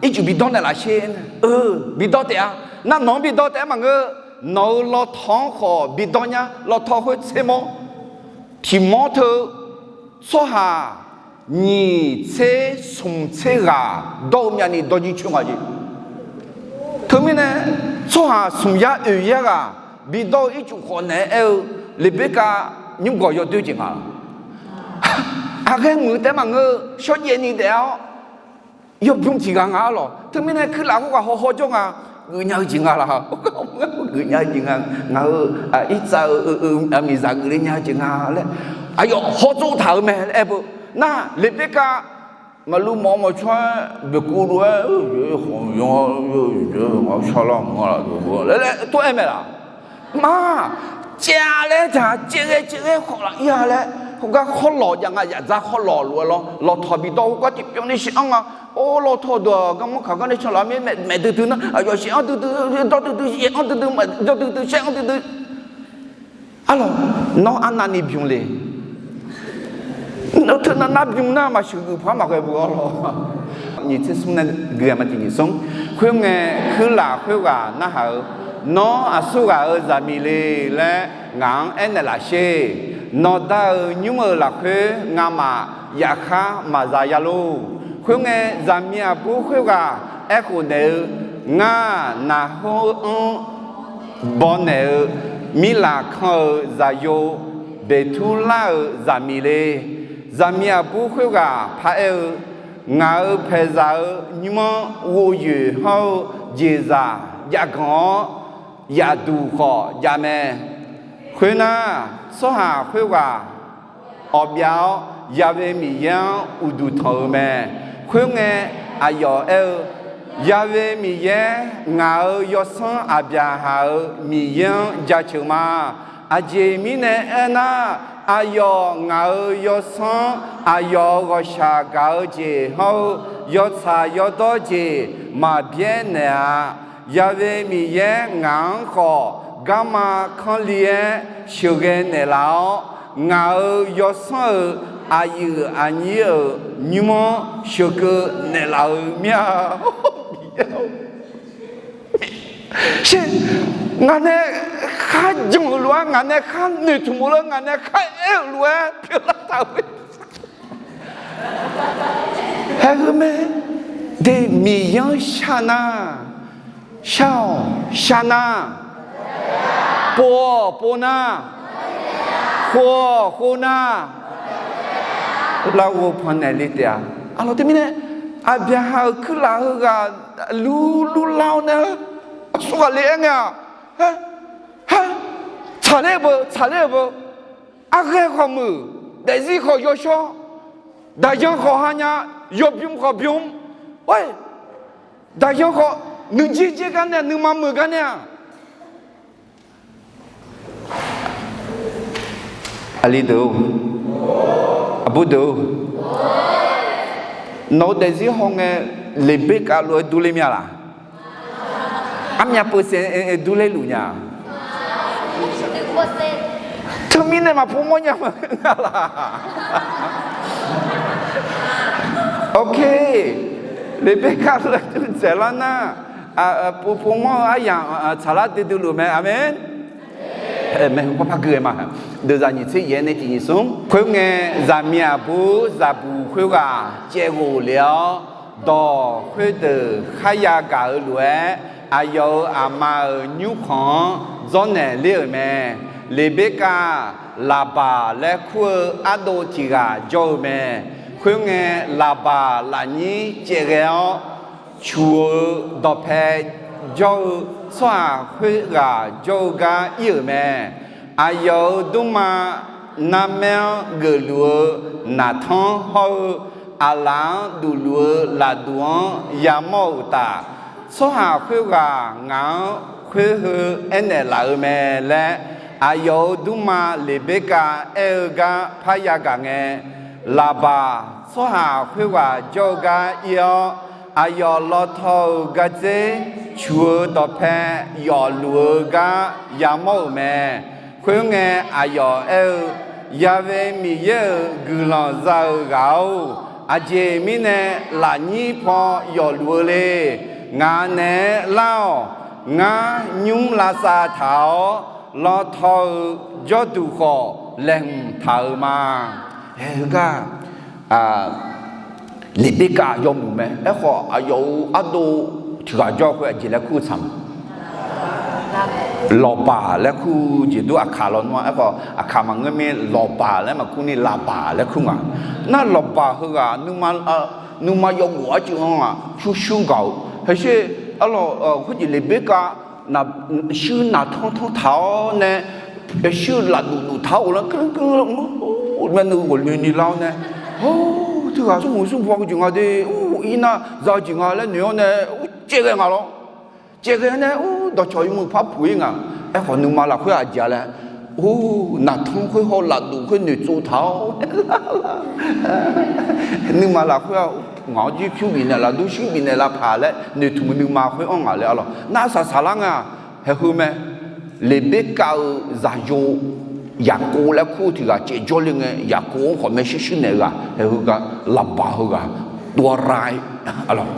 Ircuf bidawr naeqlaf sher. Eu, bidawr taef-a. Nar nawq-anr bidawr taef-aer maqngeur, nawq-euq lawtaw-anr khawf bidawr nyar. Lawtaw khoer tsermawr, tiq mawr teu tsawrhaq nyiq tser smq tser ghaq dawr-eu myavni dawrjir coer nga jeq. Teumirnae, tsawrhaq smq yar oeq yar ghaq bidawr-eu ircuf khawf naeq-aer aer-eu, Leqberkav nymrgawq yawdoer jeq nga. Aqghaer muiq-eu taef-aer maqngeur, shawrjaev ni daef-awr yawbymr tiq ghaq nga arlawq. Teumirnae kuirlaf khoerghaq hawhaw jawr nga, geufnya-eu jeq nga laq? Geufnya-eu jeq nga. Ngaq-euq irtsav-eu miqzaq geufle nya-eu jeq nga laer, aqyawf hawtsov taq-euq mae laer aer beu. Nar Leqberkav Maqluv mawf-eu mawf tsawr-aer boeqkuv lof-aer, yawqha-anr shar lar mq-a laer laer tov-aer mae laq. Maq caev-a laer taq caev ghae caev ghae khawf laf ir-a laer, khoergar khawrlawq jav nga, yaf dzar khawrlawq lof-aer lawr, lawqtawq bidawr khoergar tiqpyawv ni shif-anr nga. Or, lawqtawq deuq-aq, garmanr kaq gar nae canlaf mir maeqdui dui nar, aqyawf shif-anr duidui, dawr duidui, yaef-anr duidui, dawr duidui, shaer-anr duidui. Arlawq, nawr arnavni bymq le. Nawr teunav nar bymq nar maqsheuq geuf par maqghae bu arlawq. Nyiq tser smr nae gui-a ma tiq nyiq smr. Khoerngae, kuirlaf khoerghaq narhaq-eu, Nawr aqsurghaq-euq zaqmiq le laer ngaq-anr aernaeq laf sher. Nawqda-euq nymr-euq lafkhoer ngamaf yafkhar maqza ya lor. Khoerngae, zaqmiq aqbur khoerghaq aerkhof naeq-eu, Ngar Naqhor-anr bawnaeq-eu Mirlaqkan-euq zaqyo Beqturlar-euq zaqmiq le. Zaqmiq aqbur khoerghaq paraer-eu, Ngaq-euq paeqzaq-euq nymr-anr ghovyoeq hawr-eu jeqzaq jav ganq-awr, yaf duq khawf jav mae. Khoernar, tsawrhaq khoerghaq awqbyav-awr, Ya'we Miqyaer-anr uqduq tanq-eu mae. Khoerngae, aqyawf aer-eu, Ya'we Miqyaer, ngaq-euq yawsanr Aqbyaqhaq-euq Miqyaer-anr jaceuq ma. Aqjeq mirnae aernar, aqyawf ngaq-euq yawsanr, aqyawf-euq ghawqshaq gaq-eu jeq hawr-eu yawtsaq yawdawr jeq maqbyaer naeq-a. Ya'we Miqyaer ngaq-anr khawf garma kanr li-aer sheuqghae naeqlaf-awr, ngaq-euq yawsanr-euq aqyuif aqnyir-euq nymr-anr sheuqkeuv naeqlaf-eu mir-a. Sher, ngaq nae khar jan-euq lof-aer, ngaq nae khar noeqtmq-eu lof-aer, ngaq nae khar aer-euq lof-aer pyeuflar taq-euq. Haeq-eu mae. De Miqyaer-anr shar nar, shar-awq shar nar, pov-awq pov nar, khov-awq khov nar, larghov pannaeq le taef-a. Arlawq teumirnae, Aqbyaqhaq-euq kuirlaf heughaq lur lur lar-awr nae, aqsurghaq le-aer ngae-aq, tsaqler-eu beu tsaqler-eu beu, arghaer khawf muiq, daefzir khawf yawshawr, daqyan khawf hanya, yawbymr khawf bymr, daqyan khawf nuijer jer gar nae nuima meuq gar nae-aq, aqli deuq-or, aqbur deuq-or, nawq-eu daefzir hawngae Leqberkav lof-aer durler mir-a laq? Armyav peusaef durler luf nya? Teumirnae maqpov mawr nya ma nga laq? Ok, Leqberkav lof-aer dur dzaeqlar nar, pov pov mawr-eu aryamq tsaqlar duidui luf mae. Aqmeq. Maeqhu pawpar gui-aer ma. Deuqzaq nyiq tser yaef nae tiq nyiq smr. Khoerngae, zaqmiq aqbur zaqbuq khoerghaq caevghof le-awr, dawq khoerdeuq kharya gaq-eu lof-aer, aqyawf-euq aqma-euq nymrkhanq-anr dzawrnaeq ler-euq mae. Leqberkav, Laqbaq laer kur-eu ardov tiq ghaq jawr-eu mae. Khoerngae, Laqbaq lafnyir caevghae-awr, cuq-eu dawqpae jawr-eu tsawrhaq khoerghaq jawr-eu gar ir-euq mae. Aqyawf-euq dmrma narmaer-anr geufluf-eu naqtanr hawr-eu, aqlaf-anr dufluf-eu lafduq-anr yamawr-euq uqtaf, tsawrhaq khoerghaq ngaq-anr khoer heu aernaeq laf-eu mae laer, aqyawf-euq dmrma Leqberkav aer-eu gar parya gaq ngae, Laqbaq tsawrhaq khoerghaq jawr-eu gar ir-awr, aqyawf lawtaw-euq gardzer cuq-eu dawqpae yawfluf-eu gar yamawr-euq mae. Khoerngae, aqyawf aer-eu, Ya'we Miqyaer-euq guiqlanq za-eu ghaq-or, aqjeq mirnae lafnyir paw yawfluf-eu le. Ngaq naeq-aer lar-awq. Ngar nymr lavsav taq-awr, lawtaw-euq jawrduq khawf laeqhmq taq-euq ma. Haeq heugar Leqberkav yawmuiq mae. Aerkhawf, aqyawf-euq ardov tiq ghaq jawr-eu khoer aqjeq laer kur-eu tsaq ma. Lawqbaq laer kur jeq dur aqkaq lawnmr-a. Aerkhawf, aqkaq maqngeur mir, lawqbaq laer maqkur ni, Laqbaq laer kur nga. Nar lawqbaq heughaq nuima yawghof arcuiv-anr-aq, pyurshuir gaq-euq haersher. Arlawq, khoerjeq Leqberkav shuir naqtanr tanr taq-awr nae, shuir lafduf duf taq-awr ghoflar keuv keuv-awr, nuiv ghawqloeni lar-awr nae, hawr, ghaq smrmuiq smrpaw-eu jeq nga de, ur, irnar za-eu jeq nga laer noeq-awr nae, ur, caevghae nga lawr. Caevghae nae, ur, dawqcawq yawmuiq par puq-ir nga. Aerkhawf nuima lafkhoer aqjeq-a laer, ur, naqtanr khoer haw-eu lafduq khoer noeqtsov taq-awr, nuima lafkhoer-aq, ngaq-awr jirpyur bifnaeq laf, durshuir bifnaeq lavpaq laer noeqtmq-eu nuima khoer anr ngaq laer arlawq. Nar saqsaqlar nga, haeqheu mae. Leqberkav-euq zaqyo Yaqkov laer kur-eu tiq ghaq caevjawr le ngae, Yaqkov-anr khawf maershuir shuir naeq-eu ghaq, haeqheu gar Laqbaq heughaq dovra-ir. Arlawq,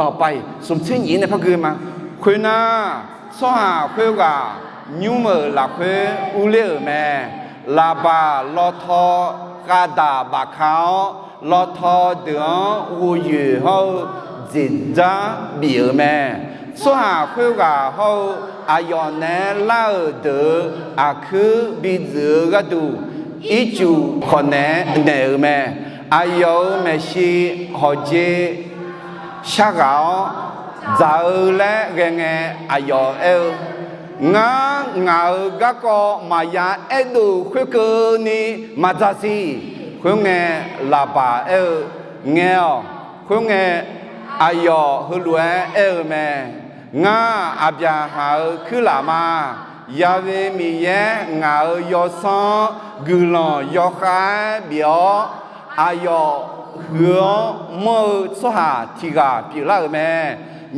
ต่อไป smq tser nyiq nae par gui ma. Khoernar, tsawrhaq khoerghaq nymr-euq lafkhoer urler-euq mae. Laqbaq lawtaw khavdaq bafka-awr, lawtaw deuq-anr ghofyoeq hawr-eu dzeqdzar bif-euq mae. Tsawrhaq khoerghaq hawr-eu aqyawf naeq-aer lar-euq deuq-euq aqkuir bi dzuif-eu gharduq, ircuf khawf naeq-aer naeq-euq mae. Aqyawf-euq maeqshi hawqjeq sharghaq-awr, dzaq-eu laer ghae ngae, aqyawf aer-eu, Ngar ngaq-euq garkawv maqya aerdov khoerkeuvni maqdzaq siq. Khoerngae, Laqbaq aer-eu, Ngae-awq. Khoerngae, aqyawf heulof-aer aer-eu mae. Ngar, Aqbyaqhaq-euq kuirlaf ma. Ya'we Miqyaer ngaq-euq yawsanr-anr guiqlanq yawkhav-aer bif-awr, aqyawf huiq-anr manr-eu tsawrhaq tiq ghaq pyeuflar-euq mae.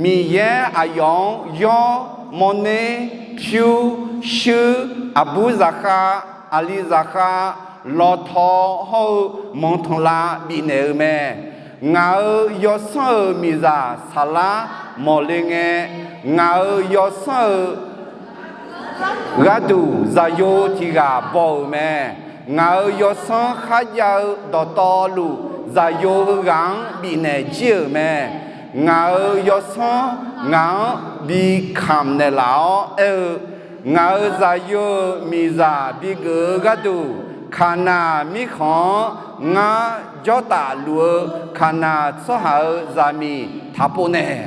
Miqyaer aqyawf-anr yawr, mawrner, pyur, shuir, aqbur zaqkhav, aqli zaqkhav, lawtaw hawr-eu manqtanqlav bifnaeq-eu mae. Ngaq-euq yawsanr-euq miqzaq saflar mawqle ngae, ngaq-euq yawsanr-euq gharduq zaqyo tiq ghaq baw-euq mae. Ngaq-euq yawsanr kharjav-eu dawqtawvluf, zaqyo heughaq-anr bifnaeq jir-euq mae. Ngaq-euq yawsanr ngaq-anr bi kamq naeqlaf-awr aer-eu, Ngaq-euq zaqyo-euq miqzaq bigeuf-eu gharduq, Kaqnaq mirkhanq-anr ngar jawrtaf luf-eu Kaqnaq tsawrhaq-euq zaqmiq taqpov nae.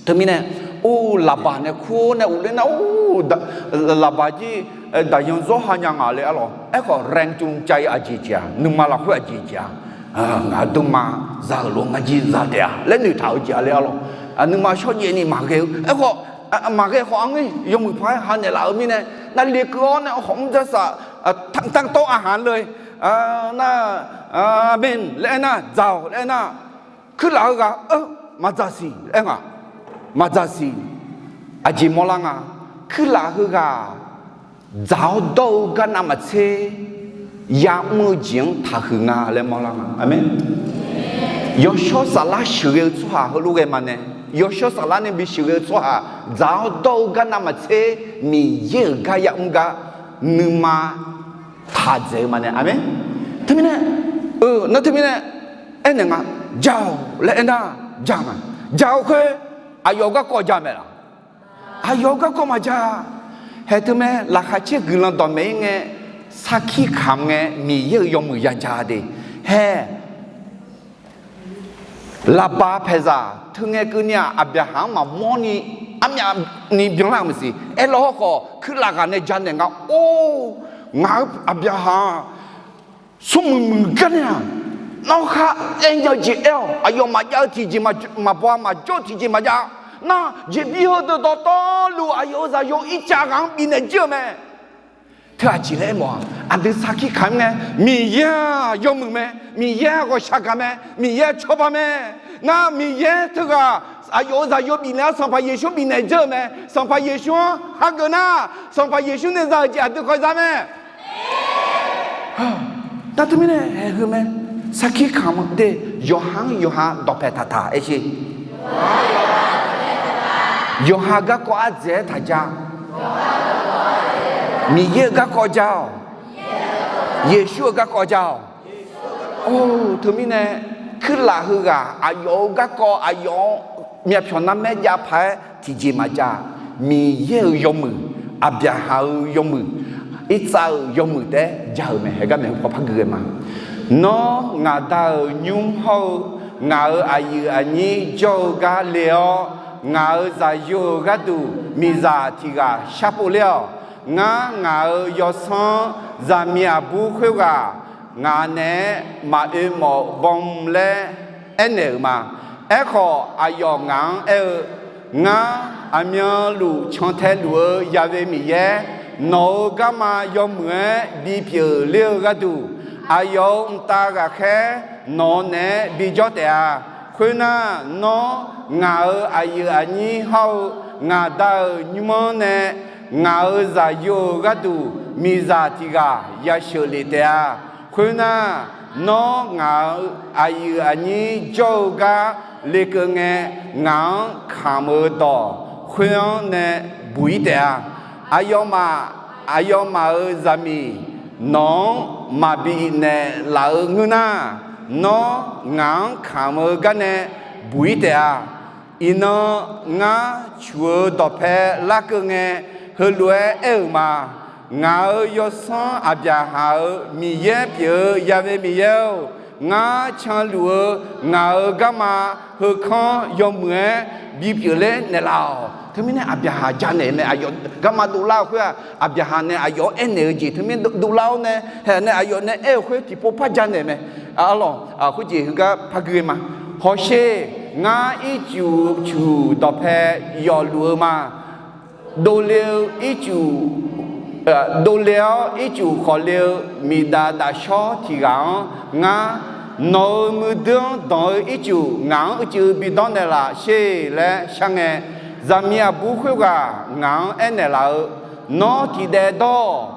Teumirnae, or, Laqbaq nae kur-awr nae uvler nar, or, Laqbaq jir daqyan zawr ha nya ngaq le arlawq. Aerkhawf แรงจูงใจ aqjeq jeq-aq, nuima lafkhoer aqjeq jeq-aq, ngaq-euq dmrma za-euq lof ngar jir za taef-a laer noeqtaq-eu jeq-a le arlawq. Nuima shawrjaev ni maqghae-eu aerkhawf, maqghae khawf arngir yawmuiq paq-aer ha naeqlaf-eu mirnae, navle keuv-awr nae khawf mr dzarsaq, tanqtawr aqhaq le, nar, aqmeq laer aernar, dzaq-awq laer aernar, kuirlaf heughaq-eu maqdzaq siq laer aer nga. Maqdzaq siq. Aqjeq mawrlar nga. Kuirlaf heughaq dzaq-awr dawr-eu gar navmaqtser ya'mr-eu jeq-anr taqhuiq nga laer mawrlar nga. Aqmeq. Yawshawr saflar sheuqghae-eu tsawrhaq heulof ghae ma nae, yawshawr saflar nae bi sheuqghae-eu tsawrhaq dzaq-awr dawr-eu gar navmaqtser Miqyaer-euq gar ya'mr gar nuima taq dzaeq-eu ma nae. Aqmeq. Teumirnae, nar teumirnae aernaeq nga, ja-awq laer aernar, ja ma. Ja-eu khoer, aqyawf-euq garkawv ja mae laq? Aqyawf-euq garkawv maqja. Haeq teumae laqkhaq caer guiqlanq dawqmaeq-ir ngae, sarkir kamq ngae Miqyaer-euq yawmuiq ya ja de. Hae, Laqbaq paeqzaq teu ngae keuvni-aq, Aqbyaqhaq-anr maqmawr ni armyavni byanlar-euq maqsiq. Aerlawr hawrkhawf kuirlaf ghaq nae janaeq nga, or, ngaq-euq Aqbyaqhaq-aq, smrmuiq muiq gar nae-aq, nawr khar aer nya-eu jeq aer-awq. Aqyawf maqjav-eu tiqjeq maqbaw-a, maqjawr-eu tiqjeq maqjav. Nar, jeqbir heudeuq dawqtawvluf aqyawf-euq zaqyo ircav ghaq-anr bifnaeq jir-euq mae. Teu aqjeq laer aermawf-aq, aqdui sarkir kamq-ir ngae, Miqyaer-aq yawmuiq mae, Miqyaer-aq ghawqshaq gaq mae, Miqyaer cawba mae. Nar Miqyaer teughaq aqyawf-euq zaqyo bifnaeq-awr Sanqpaq Yeqsur bifnaeq dzeur-euq mae. Sanqpaq Yeqsur-anr hageuf nar, Sanqpaq Yeqsur nae za-euq jeq aqdui kawv za mae. Nar teumirnae haeq heu mae, sarkir kamq de, yawqha-anr yawqha dawqpaeq taqtaq aer sher. Yawqha garkawv ardzaeq-aer taq ja. Miqyaer-euq garkawv ja-awq. Yeqsur-euq garkawv ja-awq. Or, teumirnae kuirlaf heughaq aqyawf-euq garkawv aqyawf-anr myavpyawq narmaer jav paq-aer tiqjeq maqjav. Miqyaer-euq yawmuiq, Aqbyaqhaq-euq yawmuiq, Irtsav-euq yawmuiq taef-aer ja-euq mae. Haeq gar maeq-eu paw par gui ghae ma. Nawr ngaq Da-euq nymr hawr-eu ngaq-euq aqyuif aqnyir jawr-eu gar le-awr, ngaq-euq zaqyo-euq gharduq miqzaq tiq ghaq sharpov ler-awq. Ngar ngaq-euq yawsanr zaqmiq aqbur khoerghaq ngaq naeq-aer maqoe mawf bawm laer aernaeq-euq ma. Aerkhawf, aqyawf ngaq-anr aer-eu, Ngar aqmyanluf cantae luf-eu Ya'we Miqyaer, nawq-euq garma yawmuiq-aer bipyeuf ler-eu gharduq, aqyawf-euq mqtav ghaqkhaer nawq-eu naeq-aer bijawr taef-a. Khoernar, nawr ngaq-euq aqyuif aqnyir hawr-eu ngaq Da-euq nymr-anr nae ngaq-euq zaqyo-euq gharduq miqzaq tiq ghaq yasheuq lef taef-a. Khoernar, nawr ngaq-euq aqyuif aqnyir jawr-eu gar lekeuv ngae, ngaq-anr kamq-eu dawq khoer-anr nae buq-ir taef-a. Aqyawfmaf, aqyawfmaf-euq zaqmiq nawq-anr maqbi naeqlaf-eu ngeur nar, nawr ngaq-anr kamq-eu garnae buq-ir taef-a. Iqnan ngar cuq-eu dawqpae larkeuv ngae, heulof-aer aer-euq ma. Ngaq-euq yawsanr Aqbyaqhaq-euq Miqyaer pyeuf-eu Ya'we Miqyaer-or, ngar canluf-eu ngaq-euq garma heukanr yawmuiq-aer bipyeuf ler naeqlaf-awq. Teumirnae Aqbyaqhaq janaeq mae, aqyawf garma dovlar-eu khoer-aq, Aqbyaqhaq nae aqyawf-anr aernaeq-eu jeq teumirnae dovlar-awr nae, haeq nae aqyawf nae aer-eu khoer tiqpov par janaeq mae. Arlawq, khoerjeq heugar par gui-eu ma. Hawsher, ngar ircuf cuq dawqpae yawfluf-eu ma. Dovle-eu ircuf, dovle-awr ircuf khawf le-eu miqdaf dafshawr tiq ghaq-anr ngar, nawq-euq muiqdui-anr danq-eu ircuf ngaq-anr uicuiv bidawr naeqlaf sher laer shar ngae, zaqmiq aqbur khoerghaq ngaq-anr aernaeq laf-eu, Nawr tiqdaev dawr-awq.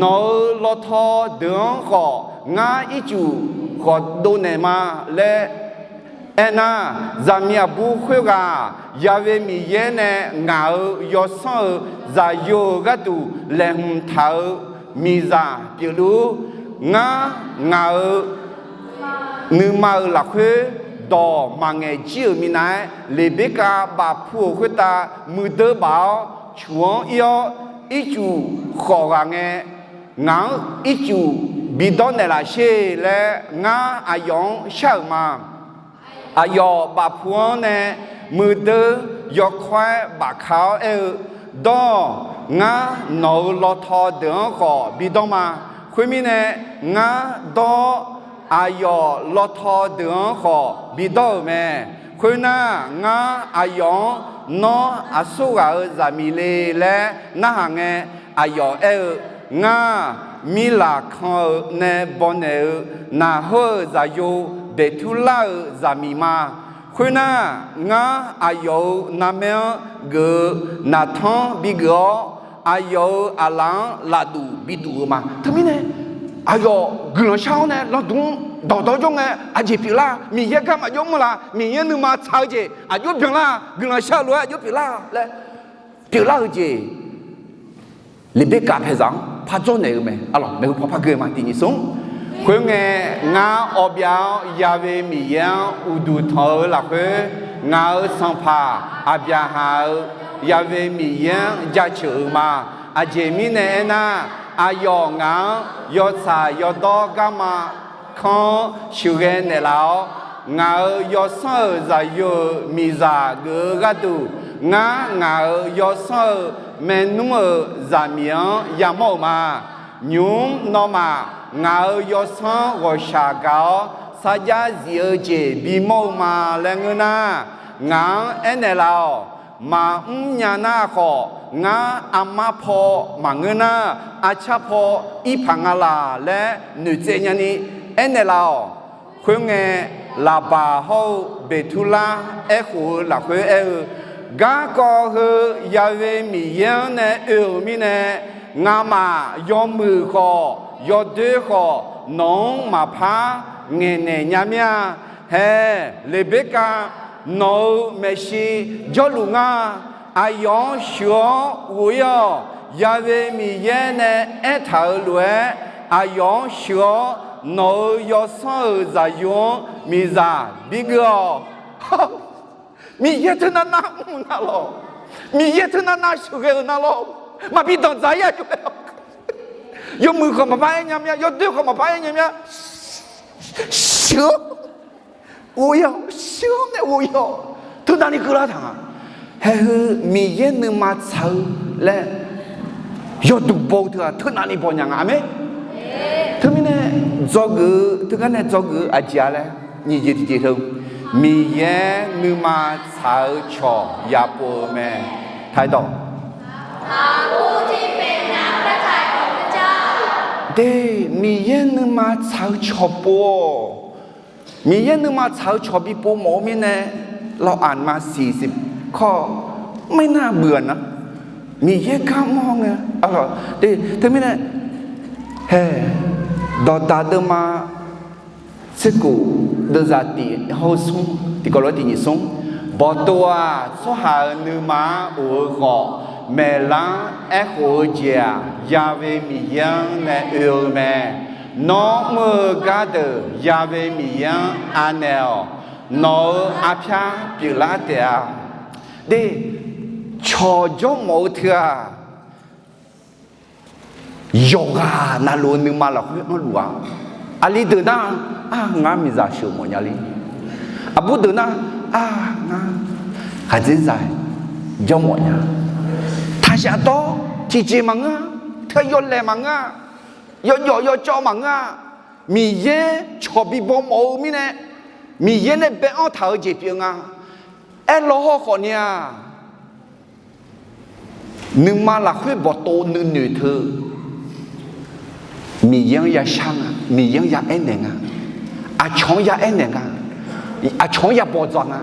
Nawq-euq lawtaw deuq-anr khawf ngar ircuf khawf dovnaeq ma laer aernar, zaqmiq aqbur khoerghaq Ya'we Miqyaer nae ngaq-euq yawsanr-euq zaqyo-euq gharduq laeqhmq taq-eu miqzaq pyeufluf-ur. Ngar, ngaq-euq nuima-euq lafkhoer dawq maqngaeq jir-euq minav-aer, Leqberkav bafpu-euq khoertav muiqdui baf-awr cuq-anr ir-awr, ircuf khawf ghaq ngae, ngaq-anr ircuf bidawr naeqlaf sher laer ngar aqyawf-anr shar-euq ma. Aqyawf bafpu-anr nae muiqdui yawkawr-aer bafka-awr aer-eu, Dawr-awq. Ngar nawq-euq lawtaw deuq-anr khawf bidawr ma. Khoermirnae, ngar dawr-awr aqyawf lawtaw deuq-anr khawf bidawr-euq mae. Khoernar, ngar aqyawf-anr nawr aqsur ghaq-euq zaqmiq le laer narhaq ngae, aqyawf aer-eu, Ngar, mirlaq kan-eu nae bawnaeq-eu naqhawr-euq zaqyo Beqturlar-euq zaqmiq ma. Khoernar, ngar aqyawf-euq narmaer-anr geuf-eu naqtanr bigeuf-awr, aqyawf-euq aqlaf-anr lafduq biduf-eu ma. Teumirnae aqyawf guiqlanq shar-awr nae lanqdmr dawqdawr jawr ngae, aqjeq pyeuflar, Miqyaer garma jawr mr la, Miqyaer nuima tsaq-eu jeq aqjox byanlar, guiqlanq shar-eu lof-aer aqjox pyeuflar laer pyeuflar-eu jeq Leqberkav paeqzaq-anr par dzawrnaeq-eu mae. Arlawq, maeqhu paw par gui-eu ma, tiq nyiq smr. Khoerngae, ngar awbyav-awr Ya'we Miqyaer-anr uqduq tanq-eu lafkhoer, ngaq-euq sanqpaq Aqbyaqhaq-euq Ya'we Miqyaer-anr jaceuq-euq ma. Aqjeq mirnae aernar, aqyawf ngaq-anr yawtsaq yawdawr garma kanr-anr sheuqghae naeqlaf-awr, ngaq-euq yawsanr-euq zaqyo-euq miqzaq geuf-eu gharduq, ngar ngaq-euq yawsanr-euq maernmr-euq zaqmiq-anr yamawr-euq ma. Nymq-mr nawmaf ngaq-euq yawsanr ghawqshaq gaq-awr sarjax zif-eu jeq bimawr-eu ma laer ngeur nar, ngaq-anr aernaeq laf-awq. Maqmr nya nar khawf, ngar armar paw maqngeur nar, arcar paw ir paq nga laq laer noeqtsaev nyani aernaeq laf-awq. Khoerngae, Laqbaq hawr-eu Beqturlar aerkhof-eu lafkhoer aer-eu, Garkawv heu Ya'we Miqyaer-anr nae oe-euq mirnae, ngamaf yawmuiq khawf yawdoer khawf nawq-anr maqpar ngaeqnaeq nya mir-a. Hae, Leqberkav, nawq-euq maeqshi jawrluf ngar. Aqyawf-anr sheuq-awr ghof-ir-awq. Ya'we Miqyaer nae aertaq-euq lof-aer, aqyawf-anr sheuq-awr nawq-euq yawsanr-euq zaqyo-anr miqzaq bigeuv-awq. Miqyaer teunav nav mr-eu nar lawr, Miqyaer teunav nav sheuqghae-euq nar lawr, maqbi danqdzaq-ir-a. Yawmuiq khawf maqpar aer nya mir-a, yawdoer khawf maqpar aer nya mir-a. Sheuq-awr ghof-ir-awq, sheuq-awr nae ghof-ir-awq. Teunavni keuvlar taq nga. Haeq heu Miqyaer nuima tsaq-eu laer yawduq baw-eu teu-aq teunavni baw nya nga. Aqmeq. Teumirnae Dzawgeuf-eu teugar nae dzawgeuf-eu aqjeq-a laer, nyiq jeq tiqjeq teu, Miqyaer nuima tsaq-eu cawq yapov-eu mae. Taqdawq, de, Miqyaer nuima tsaq-eu cawq pov-awq. Miqyaer nuima tsaq-eu cawq bipov mawf-eu mirnae, เราอ่านมาสี่สิบข้อ ไม่น่าเบื่อนะ Miqyaer gar mawr ngae, teumirnae, hae, dawqdaq deuvma tserkhof deuvzaq tiq hawr-eu smr, tiqkawv lof-aer tiq nyiq smr, Bawqtov-aq, tsawrhaq-euq nuima-anr of-eu khawf, maeqlar-anr aerkhof-eu jeq-aq, Ya'we Miqyaer-anr nae oe-eu mae. Nawr mr-eu gardeuq Ya'we Miqyaer-anr anaeq-awq. Nawq-euq arpyar pyeuflar taef-a. De, cawq jawrmawf-eu teu-aq, yawqghaq navluf-eu nuima lafkhoer anrluf-a. Aqli deuq nar, ar, ngar miqzaq sheuq mawf nya le. Aqbur deuq nar, ar, ngar khaqdzerzaq jawr mawf nya. Taqshaf dawr tiqjeq maqngeur-a. Teu yawlaeq maqngeur-a. Yawjawf yawcawv maqngeur-a. Miqyaer cawq bibaw mawf-eu mirnae, Miqyaer nae bae-anr taq-eu jeq pyeuf nga. Aerlaw hawr khawfni-aq, nuima lafkhoer bawqtov nuinoeq teu, Miqyaer-anr yashar nga, Miqyaer-anr ya aernaeq nga, aqcawq-anr ya aernaeq nga, aqcawq-anr ya bawqdzaq nga.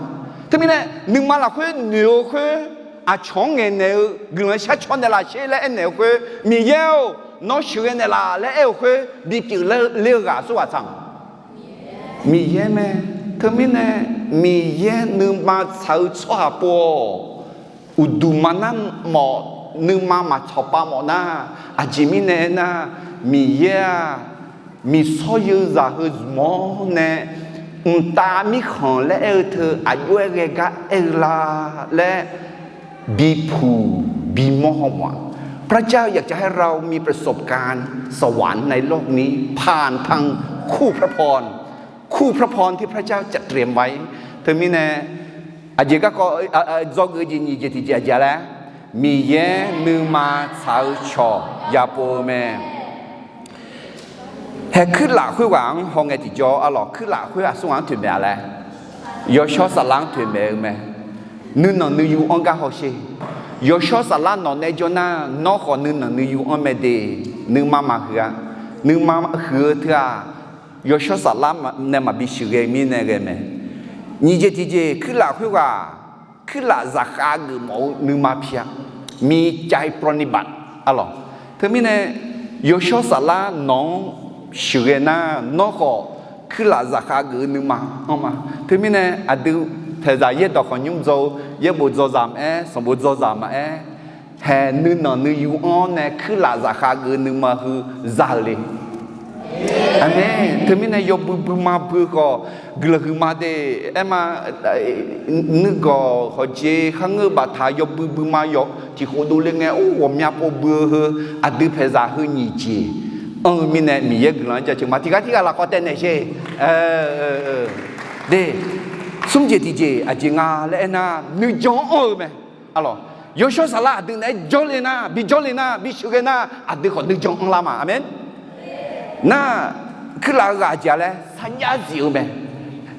Teumirnae, nuima lafkhoer noeq-eu khoer, aqcawq-anr ngaeqnaeq-eu guiqlanq shar caw naeqlaf sher laer aernaeq-eu khoer, Miqyaer-or, nawr sheuqghae naeqlaf laer aer-eu khoer bipyeuf ler-eu ghaq aqsurghaq tsaq-a. Miqyaer mae. Teumirnae, Miqyaer nuima tsaq-eu tsawrhaq pov-awq. Uqduq maqnar mawf, nuima maqtsawq pav mawf nar, aqjeq mirnae aernar, Miqyaer-aq, miqsawr yeu zaq heu zmq-awr nae, mqtav mirkhanq laer aer-eu teu aqjox-aer ghae gar aer-eu la laer, bipuq bimawr haw mawf-a. พระเจ้าอยากจะให้เรามีประสบการณ์สวรรค์ในโลกนี้ ผ่านทางคู่พระพร คู่พระพรที่พระเจ้าจัดเตรียมไว้ Teumirnae, aqjeq garkawv, dzawgeuf jeq nyiq jeq tiqjeq aqjeq laer, Miqyaer nuima tsaq-eu cawq yapov-eu mae. Hae, kuirlaf khoerghaq-anr hawngae tiqjawr arlawq, kuirlaf khoer aqsurghaq-anr toeqmaeq-a laer, yawshawr saflar-anr toeqmaeq-eu mae. Nuinanq nuiyu-anr gar hawsher. Yawshawr saflar nawq nae jawr nar, nawr khawf nuinanq nuiyu-anr mae de. Nuima maqhuiq-a. Nuima huiq-eu teu-aq, yawshawr saflar nae maqbi sheuqghae mirnae ghae mae. Nyiq jeq tiqjeq, kuirlaf khoerghaq, kuirlaf zaqkhav geufmawf-eu nuima pi-a. มีใจปรนนิบัติ arlawq. Teumirnae, yawshawr saflar nawq-anr sheuqghae nar, nawr khawf kuirlaf zaqkhav geuf-eu nuima anr ma. Teumirnae, aqdui paeqzaq yaerdawq khanqnymr dzaw-eu, yaerbof dzaw zaq maqaer, sanqbof dzaw zaq maqaer, hae nuinanq nuiyu-anr nae kuirlaf zaqkhav geuf-eu nuima heu za-eu le. Aqmeq. Teumirnae yawbui buima bui-eu khawf, guiqlanq huiqma de. Aerma, nuigawq hawqjeq kharngeur baftaq yawbui buima yawf tiqkhof dovle ngae, or, ghawqmya pov bui-eu heu, aqdui paeqzaq heu nyiq jeq anr-eu mirnae Miqyaer guiqlanq-anr jaceuq ma. Tiqghaq tirghaq lafkawv taev naeq sher. De, smr jeq tiqjeq aqjeq nga laer aernar, nuijan-anr anr-eu mae. Arlawq, yawshawr saflar aqdui naeq-aer jawrle nar, bi jawrle nar, bi sheuqghae nar, aqdui khawf nuijan anrlar ma. Aqmeq. Nar, kuirlaf-eu ghaq jeq-a laer sarjax zif-eu mae.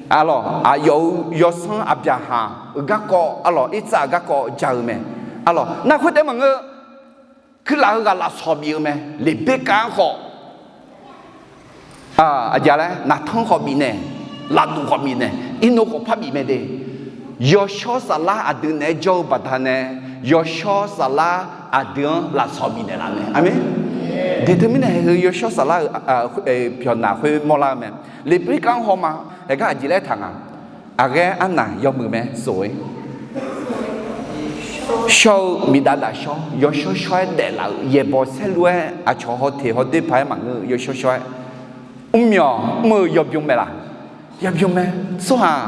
Arlawq, aqyawf-euq yawsanr Aqbyaqhaq-euq garkawv, arlawq, Irtsav-euq garkawv ja-eu mae. Arlawq, nar khoertaef maqngeur, kuirlaf-eu ghaq lafsawq bif-eu mae. Leqberkav-anr khawf aqjeq laer naqtanr khawf bifnaeq, lafduq khawf bifnaeq, irnov khawf par bif mae de. Yawshawr saflar aqdui naeq-aer jawr-eu baqdanae, yawshawr saflar aqdui-anr lafsawq bifnaeq laf mae. Aqmeq. De teumirnae haeq heu yawshawr saflar-euq pyawqnaq khoer mawrlar-eu mae. Leqberkav-anr hawma, haeq gar aqjeq laer taq nga. Aqghaer arnaq yawmuiq mae sof-ir. Shawr-eu miqdav daf shawr, yawshawr shawr-aer daeflaf-euq yaeqbawq saerlu-aer aqcawq hawteq hawdoer paq-aer maqngeur-eu yawshawr shawr-aer, mrmyawq mr-eu yawbym mae laq? Yawbym mae. Tsawrhaq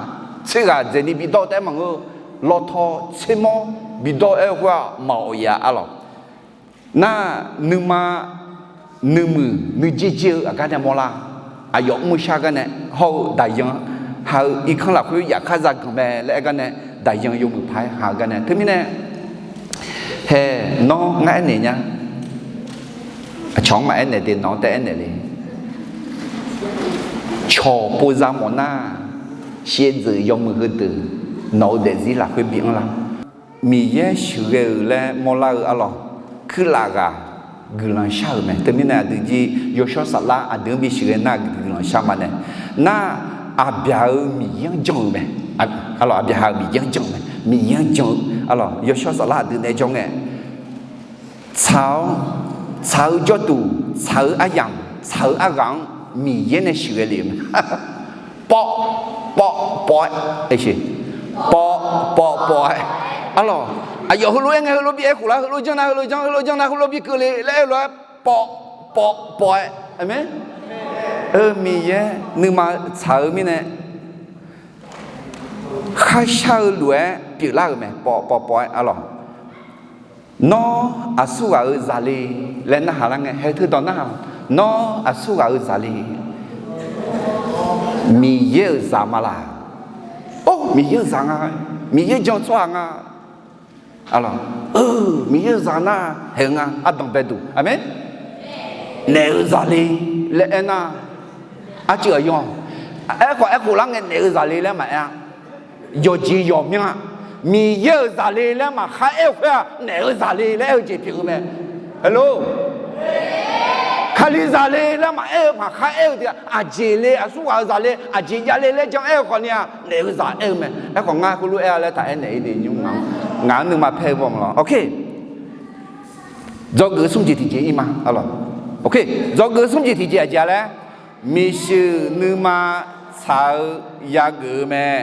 tser ghaq dzaeqni bidawr taef-aer maqngeur-eu, lawtaw tsermawr bidawr-aer khoer-aq maqawq ya arlawq. Nar, nuima nuimuiq nuijer jer-eu aqgar nae mawrlar. Aqyawf mr-eu shar gar nae hawr-eu daqyan ha-eu irkanr lafkhoer yafkar zaganq mae laer aer gar nae, daqyan yawmuiq paq-aer ha-eu gar nae. Teumirnae, hae, nawr ngar aernaeq nya. Aqcawq-anr maqaer naeq de, nawq-anr taef aernaeq le. cawq pov za mawf nar, shaevdzeuf yawmuiq heudeuq nawq-eu daefzir lafkhoer bi anr lar. Miqyaer sheuqghae-euq laer mawrlar-eu arlawq, kuirlaf ghaq guiqlanq shar-euq mae. Teumirnae aqdui jir yawshawr saflar aqdui-anr bi sheuqghae nar guiqlanq shar ma nae, nar aqbyaq-euq Miqyaer-anr jan-eu mae. Arlawq, aqbyaq-euq Miqyaer-anr jan-eu mae. Miqyaer-anr jan-eu, arlawq, yawshawr saflar aqdui nae jawr ngae, tsaq-awr, tsaq-eu jawrduq, tsaq-eu aryamq, tsaq-eu arghaq-anr Miqyaer nae sheuqghae lef-eu mae. Pawv, pawv, pawv-aer, pawv, pawv, pawv-aer. Arlawq, aqyawf heulof-aer ngae heulof bi aer khof lar, heulof janr nar heulof janr, heulof janr nar heulof bi keuvle laer aer-eu lof-aer, pawv, pawv, pawv-aer. Aqmeq. Eu, Miqyaer nuima tsaq-eu mirnae kharshar-eu lof-aer pyeuflar-euq mae. Pawv, pawv, pawv-aer arlawq. Nawr aqsur ghaq-euq zaqle laer narhaq lar ngae, haeq teu dawq narhaq. Nawr aqsur ghaq-euq zaqle. Miqyaer-euq zaq ma laq? Or, Miqyaer-euq zaq nga. Miqyaer jan-eu tsawrhaq nga. Arlawq, eu, Miqyaer-euq zaq nar haeq-eu nga, ardanq baeduq. Aqmeq. Naef-euq zaqle laer aernar, arcuiv aqyawf, aerkhawf aerkhof lar ngae naef-euq zaqle laer maqaer-a. Yawqjeq yawqmyanr-a, Miqyaer-euq zaqle laer maqkhar aer-eu khoer-aq, naef-euq zaqle laer aer-eu jeq pyeuf-eu mae. Hello. Kali zaqle laer maqaer-eu maqkhar aer-eu jeq, aqjeq le, aqsur ghaq-euq zaqle, aqjeq javle laer jan aer-eu khawfni-aq, naef-euq zaq aer-eu mae. Aerkhawf ngar heulof-aer-a laer taq aernaeq-ir de nymr ngaq-anr nuima paer-eu baw maqlawq. Ok. Dzawgeuf smr jeq tiqjeq ir ma. Ok. Dzawgeuf smr jeq tiqjeq aqjeq-a laer, miqshuif nuima tsaq-eu yageuf-eu mae.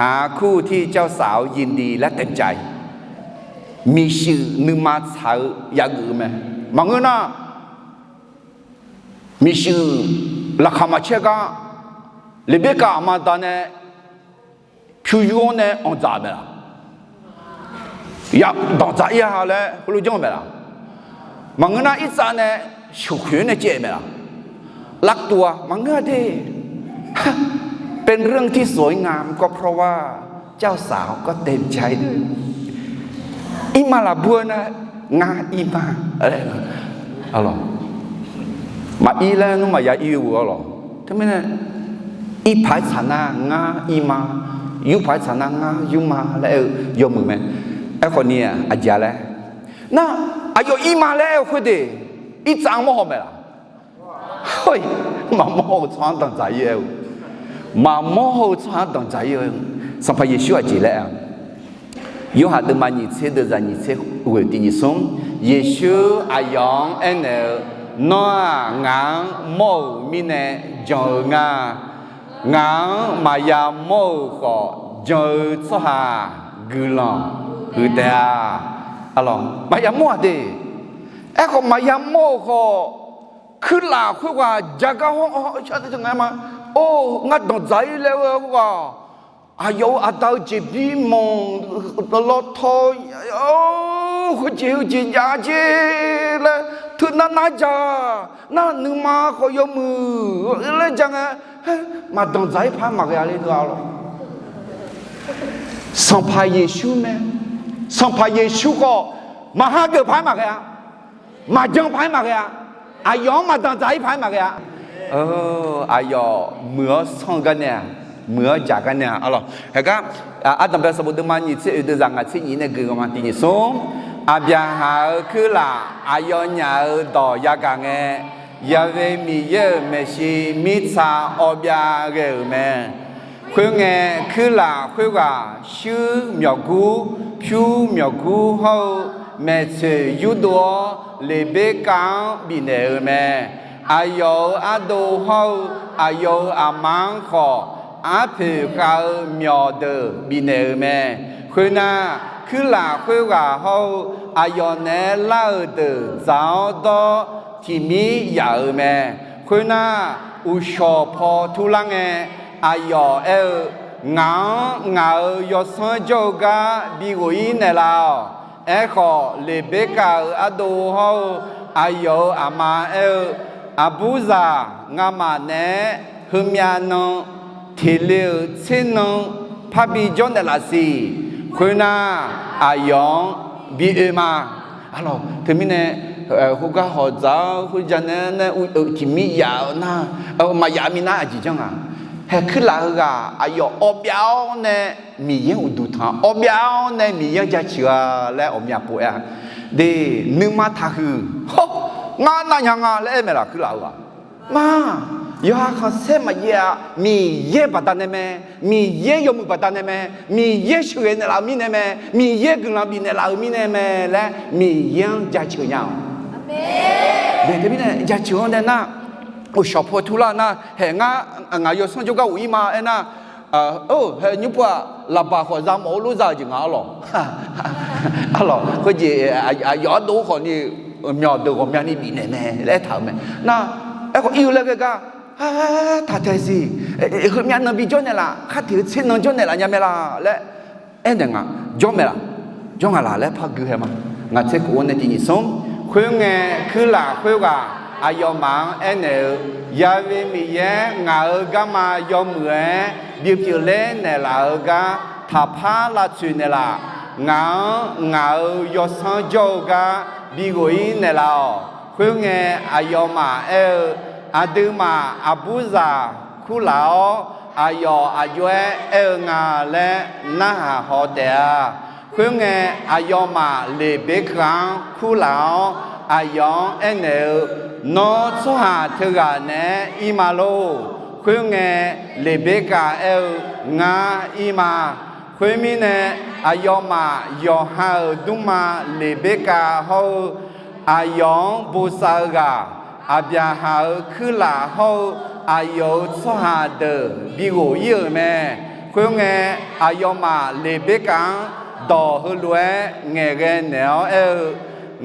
หาคู่ที่เจ้าสาวยินดีและเต็มใจ. Miqshuif nuima tsaq-eu yageuf-eu mae. Maqngeur nar, miqshuif laqkhaq maqcaer gar, Leqberkav aqma da nae pyur yur-anr nae anqdzaq mae laq? Ya danqdzaq ir-a laer heulof janr-eu mae laq? Maqngeur nar, irtsav nae sheuqkhoeq-anr nae caev mae laq? Lavtuv-a maqngeur-a de. เป็นเรื่องที่สวยงามก็เพราะว่าเจ้าสาวก็เต็มใจ Irma lafbur-aer nar, ngar irma, arlawq, maqir laer nmr maqya ir-eu arlawq. Teumirnae, irpaq-aer tsaq nar ngar irma, yurpaq-aer tsaq nar ngar yurma laer aer-eu yawmuiq mae. Aerkhawfni aqjeq-a laer nar, aqyawf irma laer aer-eu khoerdeuq, irtsav-anr mawr haw mae laq? Maqmawr-eu tsawrhaq-anr danqdzaq ir-eu, maqmawr-eu tsawrhaq-anr danqdzaq ir-eu. Sanqpaq Yeqsur aqjeq laer-a, Yorhaq deuvma nyiq tser deuvzaq nyiq tser ghoeq tiq nyiq smr, Yeqsur aqyawf-anr aernaeq-eu, Nawr-aq ngaq-anr mawr-euq mirnae jan-eu nga. Ngaq-anr maqya mawr-euq khawf jan-eu tsawrhaq guiqlanq huiq taef-a. Arlawq, maqya mawr-aq de. Aerkhawf maqya mawr-euq khawf, kuirlaf khoerghaq jagar hawr-awr shar-eu nga ma. Or, ngar danqdzaq ir laer-eu khoerghaq, aqyawf-euq aqda-eu jeqbir manq lawtaw, khoerjeq heujeq jav jer laer teunar nar ja, nar nuima khawf yawmuiq laer ja ngae, maqdanqdzaq ir paq-aer maqghae-a le deuq-a lawq. Sanqpaq Yeqsur mae. Sanqpaq Yeqsur khawf, maqhageuf paq-aer maqghae-a. Maqjan paq-aer maqghae-a. Aqyawf-anr maqdanqdzaq ir paq-aer maqghae-a. Aqyawf muiq-awr sanr-eu gar nae-aq, muiq-awr jaq gar nae-aq, arlawq. Haegar, Ardanqbae sanqbof deuvma nyiq tser oeq deuvzaq ngaq tser nyiq nae gui-eu ma tiq nyiq smr. Aqbyaqhaq-euq kuirlaf aqyawfnyaf-euq dawq yagaq ngae, Yaqve Miqyaer-euq maeqshi mirtsa awbyav ghae-euq mae. Khoerngae, kuirlaf khoerghaq shuir myawqgur, pyur myawqgur hawr-eu maeqtsoeq yurdov-awr, Leqberkav-anr bifnaeq-euq mae. Aqyawf-euq ardov hawr-eu aqyawf-euq aqma-anr khawf, arpoeq khav-eu myawqdeuq bifnaeq-euq mae. Khoernar, kuirlaf khoerghaq hawr-eu aqyawf naeq-aer lar-euq deuq dzaq-awr dawr tiqmir yaf-euq mae. Khoernar, uqshawq paw turlar ngae, aqyawf aer-eu, Ngaq-anr ngaq-euq yawsanr jawr-eu gar bighof-ir naeqlaf-awq. Aerkhawf, Leqberkav-euq ardov hawr-eu aqyawf-euq aqma aer-eu, Aqburzaq, ngamaf naeq-aer heumyav nan teqle-euq tser nan parbi jawr naeqlaf siq. Khoernar, aqyawf-anr bi oe ma. Arlawq, teumirnae khoergar hawq dzaq-awr khoerja nae nae tiqmir yaf-eu nar, maqyaf minav aqjeq janr nga. Haeq kuirlaf heughaq aqyawf awv byav-awr nae Miqyaer uqduq tanq-awr byav-awr nae Miqyaer-anr jaceuq-a laer ghawqmya pov-aer-a. De, nuima taqhuiq hawr ngar navnya nga laer aer maeqlaf kuirlaf heughaq. Mar, yawqha khanqsaer maqjav-a, Miqyaer baqdanae mae, Miqyaer yawmuiq baqdanae mae, Miqyaer sheuqghae naeqlaf-eu mirnae mae, Miqyaer guiqlanq bifnaeq laf-eu mirnae mae laer Miqyaer-anr jaceuq nya-awq. Teumirnae jaceuq-anr nae nar, uqshawq paw turlar nar, haeq ngar ngaq yawsanr jawrgar ghof-ir ma aernar, haeq nymr pov-aq, laqbaq khawf za mawf-eu lof za-eu jeq nga arlawq. Arlawq khoerjeq aqyawf ardov khawfni, myawq deuq ghawqmyani bifnaeq mae laer aertaq-euq mae. Nar, aerkhawf ir-eu laer ghae gar, taq taeq siq, heumyav nan bi jawr naeqlaf, khar tiq heu tser nan jawr naeqlaf nya mae laq laer aernaeq nga. Jawr mae laq, jawr nga laq laer par gui hae ma. Ngaq tser khof-awr nae tiq nyiq smr. Khoerngae, kuirlaf khoerghaq aqyawfmaf-anr aernaeq-eu, Ya've Miqyaer ngaq-euq garma yawmuiq-aer bipyeuf ler naeqlaf-eu gar taqpar lavtsoeq naeqlaf. Ngaq-anr ngaq-euq yawsanr jawr-eu gar bighof-ir naeqlaf-awq. Khoerngae, aqyawfmaf aer-eu, Aqduimaf aqburzaq kurlaf-awr, aqyawf aqjox-aer aer-eu nga laer narhaq haw taef-a. Khoerngae, aqyawfmaf Leqberkaq-anr kurlaf-awr, aqyawf-anr aernaeq-eu, Nawr tsawrhaq teughaq naeq-aer ir ma lor. Khoerngae, Leqberkaq aer-eu, Ngar ir ma. Khoermirnae, aqyawfmaf yawqha-euq dmrma Leqberkaq hawr-eu, aqyawf-anr bosav-eu ghaq Aqbyaqhaq-euq kuirlaf hawr-eu, aqyawf-euq tsawrhaq deuq bighof-ir-euq mae. Khoerngae, aqyawfmaf Leqberkaq-anr dawq heulof-aer ngaeqghae naeq-awr aer-eu,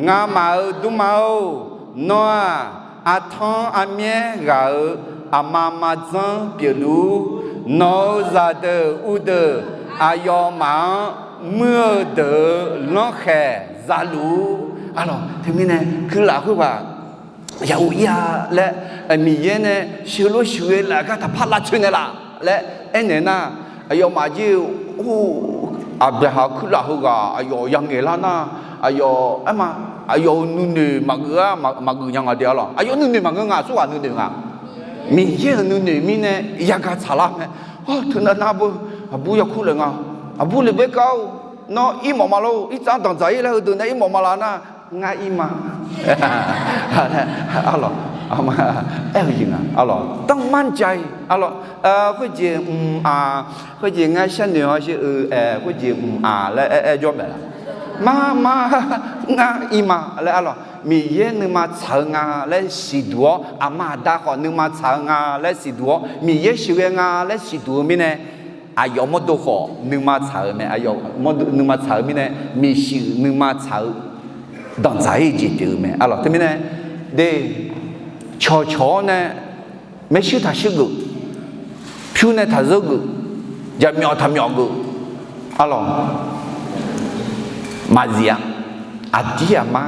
Ngamaf-euq dmrma-or, nawr-aq, artanr armyaer ghaq-euq aqma maqdzanr pyeufluf-ur. Nawq-euq zaqdeuq uvdeuq aqyawfmaf-anr muir-eu deuq-euq lanrkhaeq zaluf-ur. Arlawq, teumirnae kuirlaf khoerghaq yaquf ir-a laer, Miqyaer nae sheuqlof sheuqghae laf gar taqpar lavtsoeq naeqlaf laer aernaeq nar, aqyawfmaf jir-eu, or, Aqbyaqhaq kuirlaf heughaq aqyawf yangaeq lar nar, aqyawf aer ma, aqyawf-euq nuinoeq maqgeuf-ar, maqgeuf nya nga de arlawq. Aqyawf nuinoeq maqngeur nga, aqsurghaq nuinoeq nga. Miqyaer-euq nuinoeq mirnae yagaq tsaqlar mae. Teunav nar beu, aqbur yakur laeq nga. Aqbur Leqberkaq-or, nawr ir mawf ma lor. Irtsav-anr danqdzaq-ir laer heudeuq nae ir mawf ma laf nar, ngar ir ma. Arlawq, aer-eu jeq nga arlawq. ต้องมั่นใจ arlawq. Khoerjeq mq-aq, khoerjeq ngar sharnoeq hawsher-eu, khoerjeq mq-aq laer aer aer jawr maeq laf. Mar mar, ngar ir ma laer arlawq. Miqyaer nuima tsaq-eu nga laer siqduq-awr, aqma aqda khawf nuima tsaq-eu nga laer siqduq-awr, Miqyaer sheuqghae nga laer siqduq-eu mirnae, aqyawf mawrdo khawf nuima tsaq-eu mae. Aqyawf nuima tsaq-eu mirnae, miqshuif nuima tsaq-eu danqdzaq-ir jeq pyeuf-eu mae arlawq. Teumirnae, de, cawqcawq-awr nae maershuir taqshuir geuf, pyur nae taqzeur geuf, jaqmyawf taqmyawf geuf arlawq. Maqzif-a. Aqdir aqma,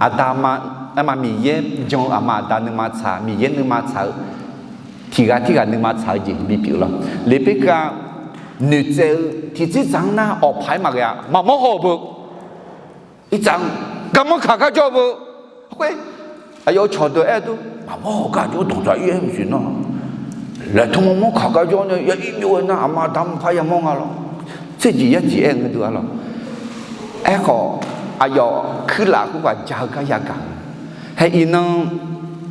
aqda ma, aer ma, Miqyaer jan-eu aqma aqda nuima tsaq, Miqyaer nuima tsaq-eu, tiq ghaq tirghaq nuima tsaq-eu jeq bipyeuf lawr. Leqberkaq noeqtsaev-eu tiqtser dzaq-anr nar, awqpaq-aer maqghae-a. Maqmawr haw-eu beu, irtsav-anr garmanr kaq gar jawr-eu beu. Khoer, aqyawf-euq cawqdeuq aer-eu dur, maqmawr haw gar jawr danqdzaq-ir-aer maqsiq nar, laeqtmq mawrmawr kaq gar jawr nae ya ir byov-aer nar, aqma aqda maqpar yamawr nga lawr. Tserjeq yarjeq aer-eu ngae deuq arlawq. Aerkhawf, aqyawf kuirlaf khoerghaq ja-eu gar yagaq-eu. Hae iqnan,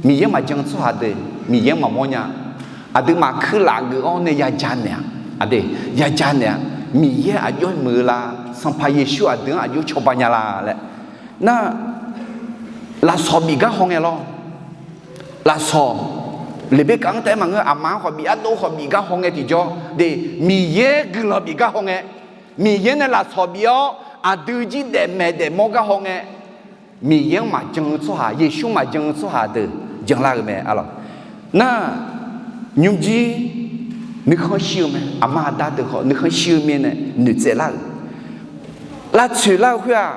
Miqyaer maqjan-eu tsawrhaq deuq Miqyaer-anr maqmawr nya. Aqduimaf kuirlaf geuf-awr nae yaja naeq-a. Aqdui, yaja naeq-a. Miqyaer aqjox-aer muiq-eu la? Sanqpaq Yeqsur aqdui-anr aqjox cawba nya la laer. Nar, lafsawq bif gar haw ngae lawr. Lafsawq, Leqberkaq-anr taef-aer maqngeur, aqma-anr khawf bif, ardov khawf bif gar haw ngae tiqjawr de, Miqyaer guiqlanq bif gar haw ngae, Miqyaer nae lafsawq bif-awr aqdui jir daef maeq daef mawr gar haw ngae, Miqyaer-anr maqjan-eu tsawrhaq, Yeqsur maqjan-eu tsawrhaq deuq janlar-eu mae arlawq. Nar, nymrjir nuikhanr shir-eu mae, aqma aqda deuq khawf nuikhanr shir-eu mirnae noeqtsaev lar-euq, lavtsoeq lar-eu khoer-aq,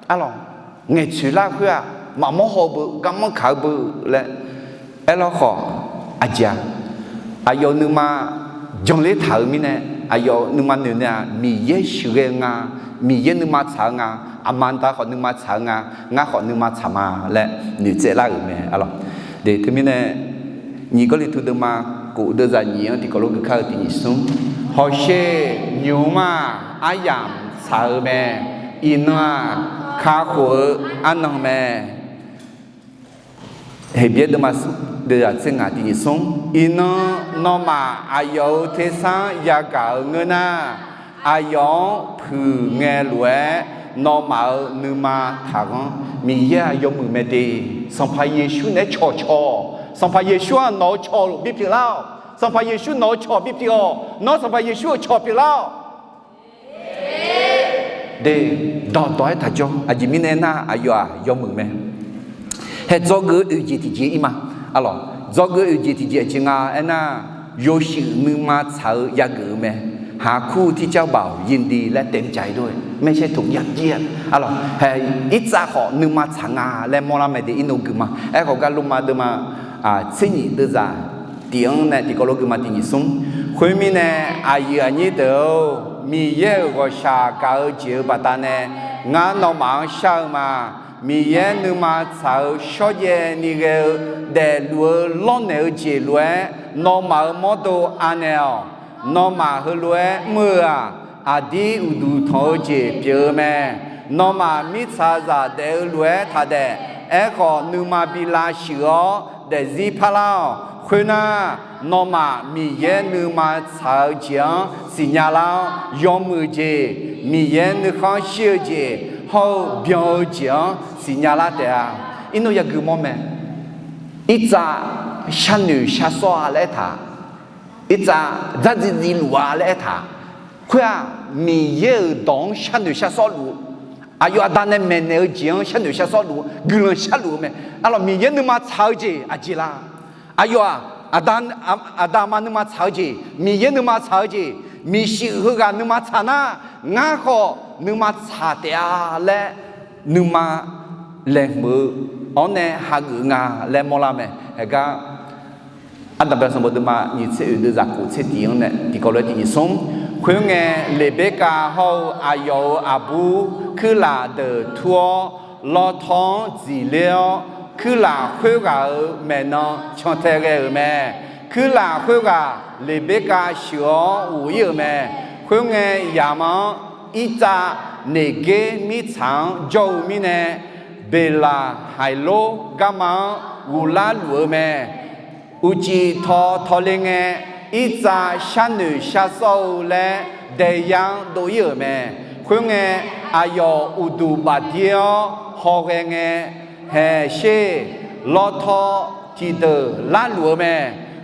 arlawq, ngaeqtsoeq lar-eu khoer-aq, maqmawr haw-eu beu, garmanr kaq-eu beu laer aerlawr khawf, aqjeq-a, aqyawf nuima janler taq-euq mirnae, Aqyawf-euq nuima noeq nae-aq, Miqyaer sheuqghae-eu nga, Miqyaer nuima tsaq-eu nga, aqma da khawf nuima tsaq-eu nga, ngar khawf nuima tsaq ma laer noeqtsaev lar-euq mae. Alawq, de teumirnae, nyiq Gawrliqtu deuvma kof deuvzaq nyiq-anr tiqkawv lof gui kar-eu tiq nyiq smr, hawsher nymq-mr-aq, aryamq tsaq-eu mae. Iqnan-aq, kakhof-eu arnan mae. Heqbyaer deuvma smr deuvzaq tser ngaq tiq nyiq smr, iqnan nawmaf aqyawf-euq tersar yagaq-eu ngeur nar, aqyawf-anr puiq ngae lof-aer nawmaf-euq nuima taqghanr. Miqyaer-aq yawmuiq mae de. Sanqpaq Yeqsur naeq-aer cawq cawq-awq. Sanqpaq Yeqsur-aq nawq-eu cawq bipyeuf lar-awq. Sanqpaq Yeqsur nawq-eu cawq bipyeuf-awq. Nawr Sanqpaq Yeqsur-euq cawq pyeuflar-awq. De, dawqdawq-aer taqjawr. Aqjeq mirnae aernar, aqyawf-aq yawmuiq mae. Hae dzawgeuf-eu oeq jeq tiqjeq ir ma. Alawq, dzawgeuf-eu oeq jeq tiqjeq aqjeq nga aernar, yawshuif nuima tsaq-eu yageuf-eu mae. หากคู่ที่เจ้าบ่าวยินดีและเต็มใจด้วย ไม่ใช่ถูกยัดเยียด Alawq, hae, irtsav khawf nuima tsaq nga laer mawrlar mae de. Irnov guiq ma. Aerkhawf gar Lormav deuvma tser nyiq deuvzaq tiq-anr nae tiqkawv lof gui ma tiq nyiq smr. Khoermirnae, aqyuif aqnyir deuq-or, Miqyaer-euq ghawqshaq gaq-eu jeq-euq baqdanae ngar nawmaf-anr shar-eu ma. Miqyaer nuima tsaq-eu shawrjaev ni ghae-eu daefluf-eu lawrnaeq-eu jeq lof-aer nawmaf-euq mawrdo anaeq-awq. Nawmaf heulof-aer mr-eu-aq, aqdir uqduq tanq-eu jeq pyeuf-eu mae. Nawmaf mirtsaqzaq daef-eu lof-aer taqdaef. Aerkhawf, nuima bi lavshuif-awr daefzir parlar-awq. Khoernar, nawmaf Miqyaer nuima tsaq-eu jeq-anr siqnya lar-awr, yawmuiq jeq, Miqyaer nuikhanr shir-eu jeq hawr-eu byan-eu jeq-anr siqnya lar taef-a. Irnov yagui mawr mae. Irtsav sharnoeq shar sawr-a laer aertaq, irtsav dzardziv dziv luf-a laer aertaq, khoer-aq, Miqyaer-euq dawq-anr sharnoeq shar sawr luf, aqyawf aqda nae maeqnaeq-eu jeq-anr sharnoeq shar sawr luf, guiqlanq sharluf-eu mae. Alawq, Miqyaer nuima tsaq-eu jeq aqjeq la? Aqyawf-aq, aqda, aqda aqma nuima tsaq-eu jeq, Miqyaer nuima tsaq-eu jeq, miqshuif heughaq nuima tsaq nar, ngar khawf nuima tsaq taef-a laer nuima laeqhmq-eu awr nae hageuf nga laer mawrlar mae. Haegar Ardanqbae sanqbof deuvma nyiq tser oeq deuvzaq kof tser tiq-anr nae tiqkawv lof-aer tiq nyiq smr. Khoerngae, Leqberkav hawr-eu aqyawf-euq aqbur kuirlaf deuq tur-awr, lawrtawr-anr dziqler-awr, kuirlaf khoerghaq-euq maeqnan cantae ghae-euq mae. Kuirlaf khoerghaq Leqberkav sheuq-awr ghof-ir-euq mae. Khoerngae, yamq-anr Irtsav Neqger mirtsaq-anr jawr-eu mirnae, Beqlaqhaiqlor garma-anr ghoflar luf-eu mae. Uqcif tawqtawqle ngae, Irtsav sharnoeq shar sawr-eu laer daeyar-anr dov-ir-euq mae. Khoerngae, aqyawf uqduq bafdir-awr hawghae ngae, haeq sher, lawrtawr tiqdeuq larluf-eu mae.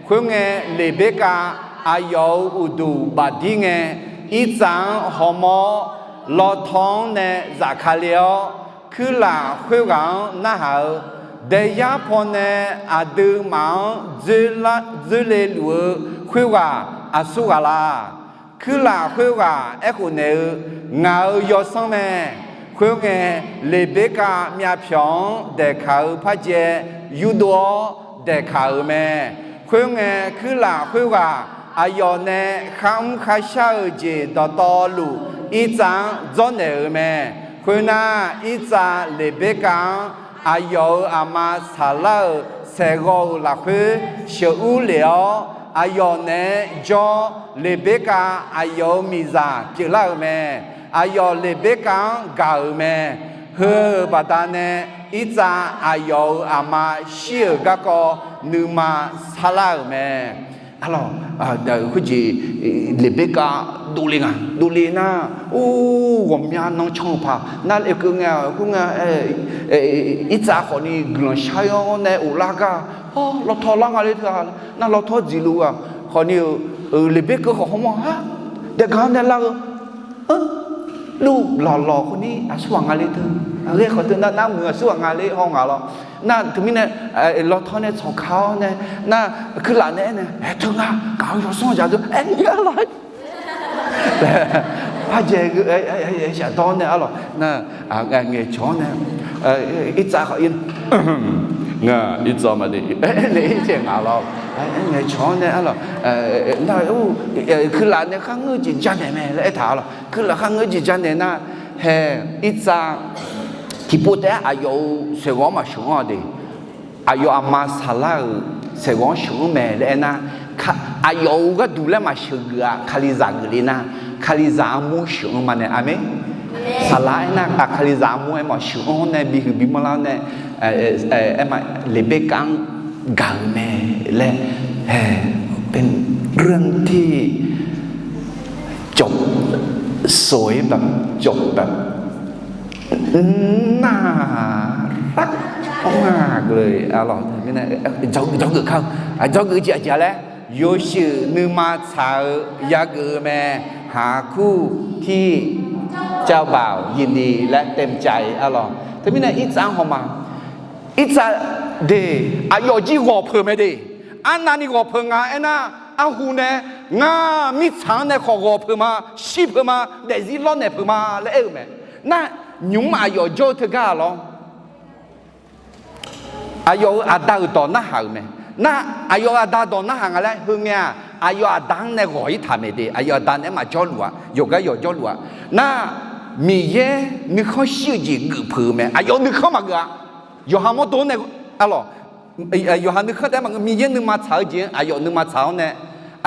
Khoerngae, Leqberkav aqyawf-euq uqduq bafdir ngae, Irtsav-anr hawmawr-awr, lawrtawr-anr nae zafka le-awr, kuirlaf khoerghaq-anr narhaq-eu, daeyar pawnae aqduimaf-anr dzoerle luf-eu khoerghaq aqsur ghaq la? Kuirlaf khoerghaq aerkhof naeq-eu, ngaq-euq yawsanr mae. Khoerngae, Leqberkav myavpyawq-anr daeqkaq-eu parjae yurdov-awr daeqkaq-euq mae. Khoerngae, kuirlaf khoerghaq aqyawf nae kharmr kharshar-euq jeq dawqtawvluf Irtsav-anr dzawrnaeq-euq mae. Khoernar, Irtsav Leqberkav-anr aqyawf-euq aqma saqlar-euq saeqghawv-euq lafkhoer sheuqur lef-awr, aqyawf naeq-aer jawr, Leqberkav aqyawf-euq miqzaq pyeuflar-euq mae. Aqyawf Leqberkav-anr gaq-euq mae. Heu-euq baqdanae, Irtsav aqyawf-euq aqma shir-euq garkawv nuima sarlar-euq mae. Arlawq, khoerjeq Leqberkav dovle nga, dovle nar, or, ghawqmya nan can-eu paq nar, keuv ngae, khoerngae, Irtsav khawfni guiqlanq shar-awr nae of lar gar, lawtaw lar nga le teu-a, nar lawtaw dziqluf-eu ghaq khawfni-euq, Leqberkav khawf hawmawr-a, daeqgaq-anr nae lar-eu, luf lawqlawq khawfni aqsur ghaq nga le teu, ghae khawf teu nar, nar muiq aqsur ghaq nga le haw ngaq lawr. Nar teumirnae, lawtaw nae tsawqka-awr nae, nar kuirlaf nae aernae, aer teu nga, ngaq-euq yawsanr dzaq deu aer nya la laer, parjae shafdawr nae arlawq, nar ngaeqcawq-awr nae, Irtsav khawf-ir Ngar irtsav maqde, nae ircaev ngaq lawr. Aernaeq cawq-anr nae arlawq, nar, kuirlaf nae kharngeur jeq janaeq mae laer aertaq arlawq. Kuirlaf kharngeur jeq janaeq nar, hae, irtsav tiqpov taef-aer aqyawf-euq saeqghawv-anr maqsheuq-anr-a de. Aqyawf aqma saqlar-euq saeqghawv-anr sheuq-anr mae laer aernar, aqyawf-euq gharduq laer maqsheuq geuf-aq, Kalizaq geuf le nar, Kalizaq armur sheuq-anr ma nae. Aqmeq. Saqlar aernar, Kalizaq armur aermawf sheuq-anr nae bihuiq bimanrlar-awr nae, aerma, Leqberkav-anr gaq-euq mae laer, hae, เป็นเรื่องที่จบสวยแบบ จบแบบ น่ารักมากเลย arlawq. Mirnae, dzawgeuf kar-eu, dzawgeuf jeq aqjeq laer, yawshuif nuima tsaq-eu yageuf-eu mae, หาคู่ที่เจ้าบ่าวยินดีและเต็มใจ arlawq. Teumirnae irtsav-anr hawma, irtsav de, aqyawf jir ghawq peuq mae de. Arnavni ghawq peuq nga aernar, arhu nae, ngar mirtsaq-anr nae khawf ghawq peuq ma, shir peuq ma, daefzir lawrnaeq peuq ma laer aer-eu mae. Nar, nymq-mr aqyawf jawr-eu teugar-a lawr. Aqyawf-euq aqda-euq dawq narhaq-euq mae. Nar, aqyawf-euq aqda dawq narhaq nga laer heungae-aq, aqyawf aqda-anr nae ghawq-ir taq mae de. Aqyawf aqda naeq-aer maqjawrluf-a, yawqgar yawqjawrluf-a. Nar, Miqyaer nuikhanr shir-eu jeq geufpeuq-eu mae. Aqyawf nuikhanr maqgeuf-a. Yawqha mawrdo nae, arlawq, yawqha nuikhanr taef-aer maqngeur, Miqyaer nuima tsaq-eu jeq-anr aqyawf nuima tsaq-awr nae,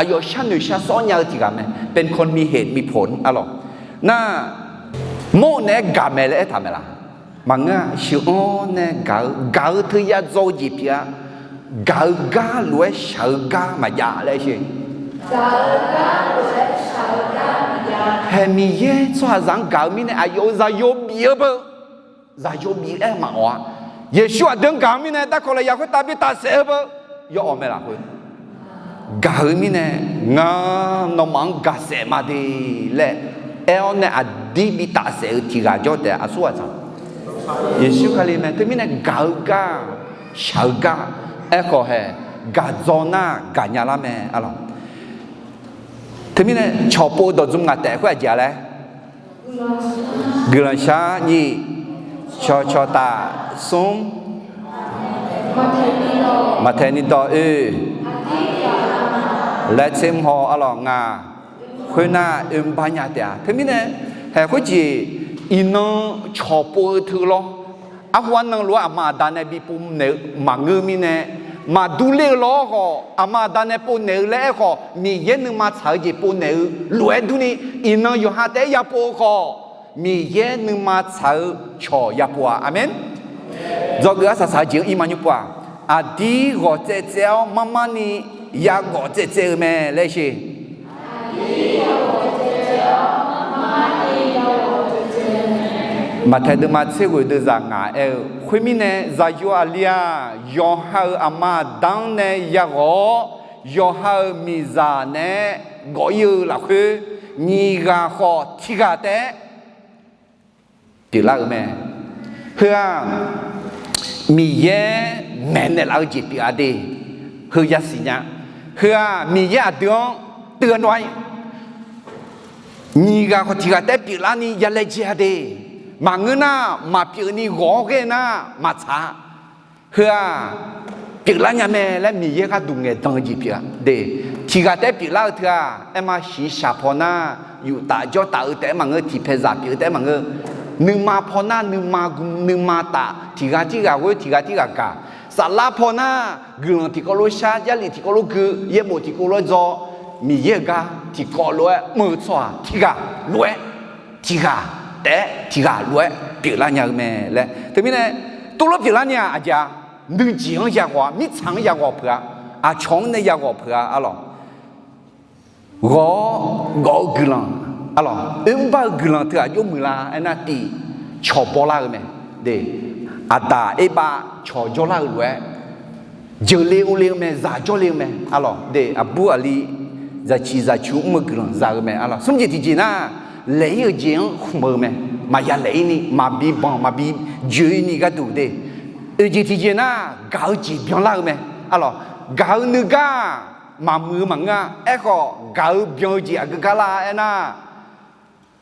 aqyawf sharnoeq sharsawr nya-eu tiq ghaq mae. เป็นคนมีเหตุมีผล arlawq. Nar, mawr-eu naeq-aer gaq mae laer aertaq mae laq? Maqngeur-a. Sheuq-anr nae gaq-eu, gaq-eu teuya dzaw-eu jeq pyeuf-a. Gaq-eu gar lof-aer shaq-eu gar maqjav laer sher. Hae, Miqyaer tsawrhaqzaq-anr gaq-eu mirnae aqyawf-euq zaqyo bif-eu beu, zaqyo bif-aer maqawq-a. Yeqsur aqdui-anr gaq-eu mirnae darkawq lafyaq khoertav bi tafsaef-eu beu, yawawq mae lafkhoer gaq-eu mirnae, ngar nawmaf-anr gaqsaef ma de laer aer-awr nae aqdir bi tafsaef-eu tiq ghaq jawr taef-a. Aqsur ghaq tsaq, Yeqsur Kali mae. Teumirnae gaq-eu gar, shaq-eu gar, aerkhawf hae, gaq dzaw nar gaqnya lar mae, arlawq. Teumirnae cawqpov-eu dawqdzmr ngaq taef khoer aqjeq-a laer, guiqlanq shar nyiq, cawqcawq taf smr, maqtaeq ni dawq oe, laer tser mr haw, arlawq, ngaq khoernar oe mr bar nya taef-a. Teumirnae, hae, khoerjeq iqnan cawqpov-eu teu lawr. Arhu arnan lof-aer aqma aqda nae bi pov naeq-eu maqngeur mirnae, maqdur ler-eu lawr khawf, aqma aqda nae pov naeq-eu laer aerkhawf, Miqyaer nuima tsaq-eu jeq pov naeq-eu lof-aer durni, iqnan yawqha taef-aer yapov-eu khawf, Miqyaer nuima tsaq-eu cawq yapov-a. Aqmeq. Dzawgeuf arsaq saq-eu jeq-anr ir ma nymr pov-aq, aqdir ghawq tsaev tsaev-awr marmarni ya ghawq tsaev tsaev-eu mae laer sher. Maqtaeq deuvma tser ghoeq deuvzaq ngaq aer-eu, khoermirnae zaqyo aqli-aq, yawqha-euq aqma aqda-anr nae ya ghawq-awr, yawqha-euq miqzaq naeq-aer gawf-ir-eu lafkhoer, nyiq ghaq khawf tiq ghaq taef-aer pyeuflar-eu mae. Heu-aq, Miqyaer maeqnaeq laf-eu jeq pyeuf-a de. Heu yasiq nya. Heu-aq, Miqyaer aqdui-anr teugar nawr-aer, nyiq ghaq khawf tiq ghaq taef-aer pyeuflarni ya laejae-a de. Maqngeur nar, maqpyeuf ni ghawq-awr ghae nar maqtsaq-a. Heu-aq, pyeuflar nya mae laer Miqyaer gharduq ngaeqdan-eu jeq pyeuf-a de. Tiq ghaq taef-aer pyeuflar-eu teu-aq, aerma shiqshaq paw nar, yuf taf jawr taf-eu taef-aer maqngeur, tiqpaeqzaq pyeuf-eu taef-aer maqngeur. Nuima paw nar, nuima gu nuima taf, tiq ghaq tirghaq ghoer, tiq ghaq tirghaq gaq. Saflar paw nar, guiqlanq tiqkawv lof shar, jarlif tiqkawv lof gui, yaerbof tiqkawv lof-aer dzaw, Miqyaer-euq gar tiqkawv lof-aer mr-eu tsawrhaq tiq ghaq lof-aer, tiq ghaq taef-aer tiq ghaq lof-aer pyeuflar nya-eu mae laer. Teumirnae, tov lof pyeuflar ni-aq, aqjeq-a, nuijeq-anr ya ghawq-a, mirtsaq-anr ya ghawq peuq-a, aqcawq-anr nae ya ghawq peuq-a, arlawq. Ghawq-awr gawf-eu guiqlanq, arlawq, oermr bar-eu guiqlanq teughaq jawr muiqlar aernar, tiq, cawq bawlar-eu mae. De, Aqdaq Erbav cawq jawrlar-eu lof-aer, jeuqle ovle-eu mae, zaq jawrle-eu mae, arlawq. De, aqbur aqli zaqciq zaqcu mr-eu guiqlanq za-eu mae, arlawq. Smr jeq tiqjeq nar, laeq-ir-euq jeq-anr khmq-eu mae. Maqya laeq-ir ni, maqbi banq maqbi joe-ir ni gharduq de. Oeq jeq tiqjeq nar, gaq-eu jeq byanlar-eu mae, arlawq. Gaq-eu nuigar maqmuiq-eu maqngeur-a. Aerkhawf, gaq-eu byan-eu jeq aqgeu gar lar aernar,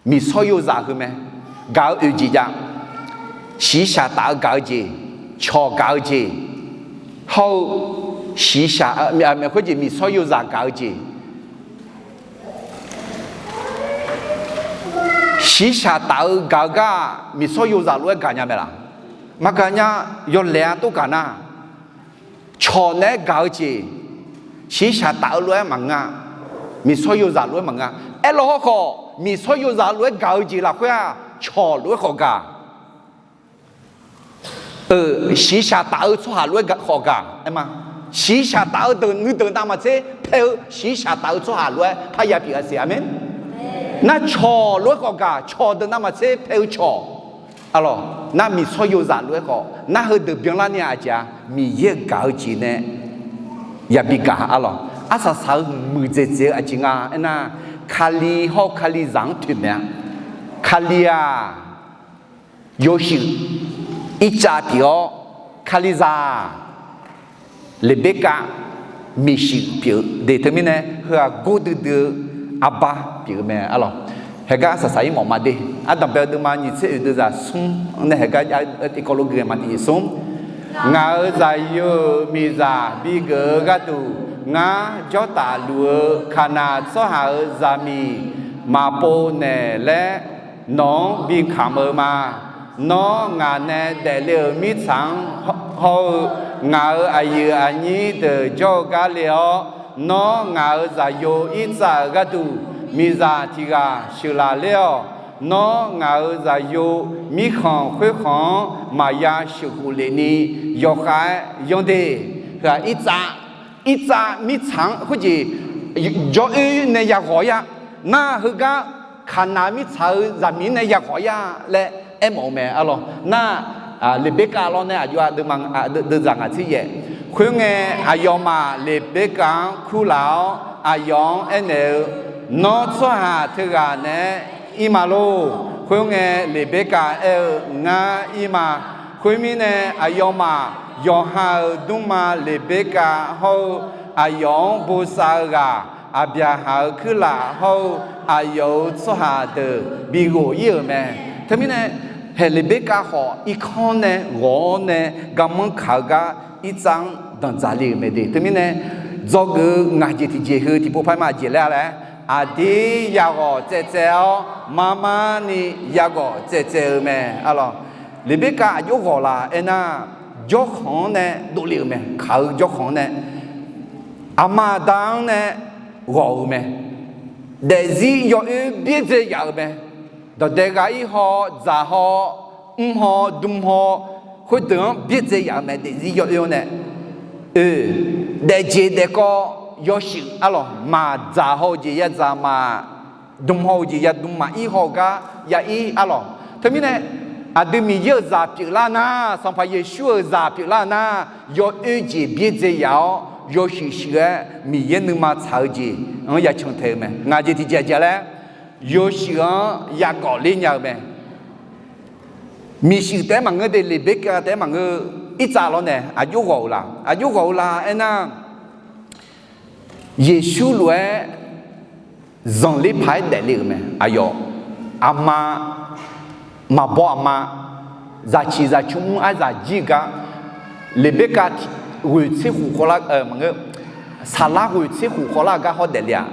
miqsawr yozaq heu mae. Gaq-eu oeq jeq jav, shiqshaq taf-eu gaq-eu jeq, cawq gaq-eu jeq, hawr-eu shiqshaq, khoerjeq miqsawr yozaq gaq-eu jeq, shiqshaq taf-eu gaq-eu gar-aq, miqsawr yozaq lof-aer gaqnya mae laq? Maqgaq nya. Yawlaeq-a tov gaq nar, cawq naeq-aer gaq-eu jeq, shiqshaq taf-eu lof-aer maqngeur-a, miqsawr yozaq lof-aer maqngeur-a. Aerlawq hawrkhawf, miqsawr yozaq lof-aer gaq-eu jeq lafkhoer-aq, cawq lof-aer khawf gaq. Shiqshaq taf-eu tsawrhaq lof-aer khawf gaq aer ma. Shiqshaq taf-eu deuq nuideuq navmaqtser pae-eu shiqshaq taf-eu tsawrhaq lof-aer parya pyeuf-a siq. Aqmeq. Nar cawq lof-aer khawf gaq, cawq deuq navmaqtser pae-eu cawq. Arlawq, nar miqsawr yozaq lof-aer khawf, nar heudeuq byanlarni-aq aqjeq-a, Miqyaer-euq gaq-eu jeq nae yabi gaq. Arlawq, arsaq saq-eu muiqdzaeq dzaeq-eu aqjeq nga aernar, Kali hawr-eu Kalizaq-anr toeqmaeq-a. Kali-aq, yawshuif irtsav pyeuf-awr, Kalizaq-aq, Leqberkav miqshuif pyeuf-eu de. Teumirnae heu-aq gordui dui-eu arbar pyeuf-eu mae. Arlawq, heugar arsaq saq-ir mawf ma de. Ardanqbae-eu deuvma nyiq tser oeq deuvzaq smr nae heugar jav-eu tiqkawv lof gui-eu ma. Tiqjeq smr, ngaq-euq zaqyo-euq miqzaq bigeuf-eu gharduq ngar jawrtaf luf-eu Kaqnaq tsawrhaq-euq zaqmiq maqpov naeq laer nawq-anr bikamq-eu ma. Nawr ngaq nae daefle-euq mirtsaq-anr hawr-eu ngaq-euq aqyuif aqnyir deuq jawr-eu gar le-awr, nawr ngaq-euq zaqyo irtsav-euq gharduq miqzaq tiq ghaq sheuqlaf ler-awq. Nawr ngaq-euq zaqyo mirkhanq khoerkhanq-anr maqya sheuqkhof lef ni yawkhav-aer yanr de. Heu-aq irtsav, irtsav mirtsaq-anr khoerjeq jawr-oer nae yaghawq-ir-a. Nar heugar Kaqnaq mirtsaq-euq zaqmiq nae yaghawq-ir-a laer aermawf-eu mae. Arlawq, nar Leqberkav lawr nae aqjox-a deuvma, deuvzaq ngaq tser yaef. Khoerngae, aqyawfmaf Leqberkav-anr kurlaf-awr aqyawf-anr aernaeq-eu, Nawr tsawrhaq teughaq naeq-aer ir ma lor. Khoerngae, Leqberkav aer-eu, Ngar ir ma. Khoermirnae, aqyawfmaf yawqha-euq dmrma Leqberkav hawr-eu aqyawf-anr bosav-eu ghaq Aqbyaqhaq-euq kuirlaf hawr-eu aqyawf-euq tsawrhaq deuq bighof-ir-euq mae. Teumirnae, haeq Leqberkav khawf irkanr nae ghawq-awr nae garmanr kaq-eu gar irtsav-anr danqdzaq le-euq mae de. Teumirnae, dzawgeuf-eu ngaq jeq tiqjeq heu tiqpov paq-aer ma jeq laer-a laer, aqdir yaghawq tsaev tsaev-awr marmarni yaghawq tsaev tsaev-eu mae. Arlawq, Leqberkav aqjox ghawq laf aernar, jawrkhanq-anr nae dovle-euq mae. Kaq-eu jawrkhanq-anr nae, aqma aqda-anr nae ghawq-euq mae. Daefzir yawoer byaerdzae yaf-euq mae. Dawqdae ghaq-ir haw, dzaq haw, mr haw, dm haw, khoerdeuq-anr byaerdzae yaf-euq mae. Daefzir yawoer-anr nae, oe, daefjeq daefkawv yawshuif arlawq, maqdzaq haw-eu jeq yadzaq, maq dm haw-eu jeq yadm, maq ir haw-eu gar ya ir arlawq. Teumirnae, aqdui Miqyaer-euq zaq pyeuflar nar, Sanqpaq Yeqsur-euq zaq pyeuflar nar, yawoer jeq byaerdzae yaf-awr yawshuif shuif-aer Miqyaer nuima tsaq-eu jeq-anr ya can tae-eu mae. Ngaq jeq tiqjeq aqjeq laer, yawshuif-anr yagawq ler nya-eu mae. Miqshuif taef-aer maqngeur de, Leqberkav taef-aer maqngeur. Irtsav lawr nae aqjox ghawq-euq la? Aqjox ghawq-eu la aernar, Yeqsur lof-aer zanqler paq-aer daefle-euq mae. Aqyawf aqma, maqbaw aqma, zaqciq zaqcmr mr arzaq jir-eu gar, Leqberkav ghoeq tser khof khawvlar, maqngeur, saqlar ghoeq tser khof khawvlar-eu gar hawr daefle-aq,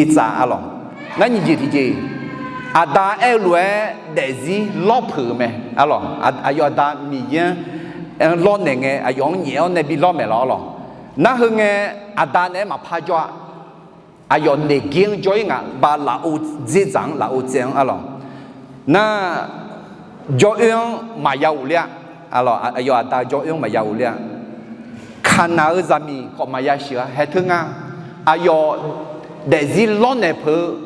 irtsav arlawq. Ngar nyiq jeq tiqjeq, aqda aer-eu lof-aer daefzir lawr peuq-euq mae arlawq. Aqyawf aqda Miqyaer-anr lawrnaeq ngae, aqyawf-anr nyaef-awr nae bi lawr maeq lawr arlawq. Nar heu ngae, aqda naeq-aer maqpar jawr-a. Aqyawf naeq ger-anr jawr-ir ngaq, ba lafov dzerdzaq-anr lafov tsaev-anr arlawq. Nar, jawr-oer-anr maqya ghofler-a. Aqyawf aqda jawr-oer-anr maqya ghofler-a. Kaqnaq-eu zaqmiq khawf maqya sheuq-a. Haeq teu nga, aqyawf daefzir lawrnaeq peuq-eu,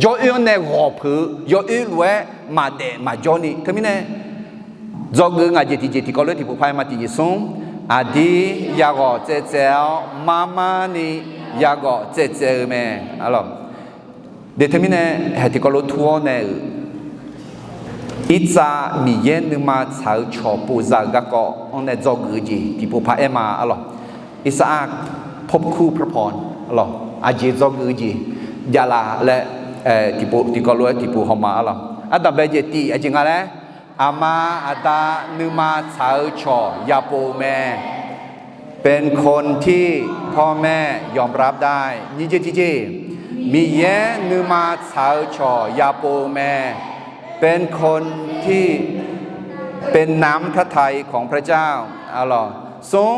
jawr-oer-anr nae ghawq peuq-eu, yawoer lof-aer maqdaef maqjawr ni. Teumirnae, dzawgeuf ngaq jeq tiqjeq tiqkawv lof-aer tiqpov paq-aer ma. Tiqjeq smr, aqdir yaghawq tsaev tsaev-awr marmarni yaghawq tsaev tsaev-eu mae. Aqlawq, de teumirnae, haeq tiqkawv lof tur-awr nae-euq, irtsav Miqyaer nuima tsaq-eu cawq pov za-euq garkawv-anr nae dzawgeuf-eu jeq tiqpov paq-aer ma arlawq. Irtsav-aq, popku propon arlawq, aqjeq dzawgeuf-eu jeq javlaf laer, tiqpov tiqkawv lof-aer tiqpov hawma arlawq. Ardanqbae jeq tif aqjeq nga laer, Aqma aqda nuima tsaq-eu cawq yapov-eu mae. เป็นคนที่พ่อแม่ยอมรับได้ nyir jer tiqjer. Miqyaer nuima tsaq-eu cawq yapov-eu mae. เป็นคนที่เป็นน้ำพระทัยของพระเจ้า arlawq. Smr,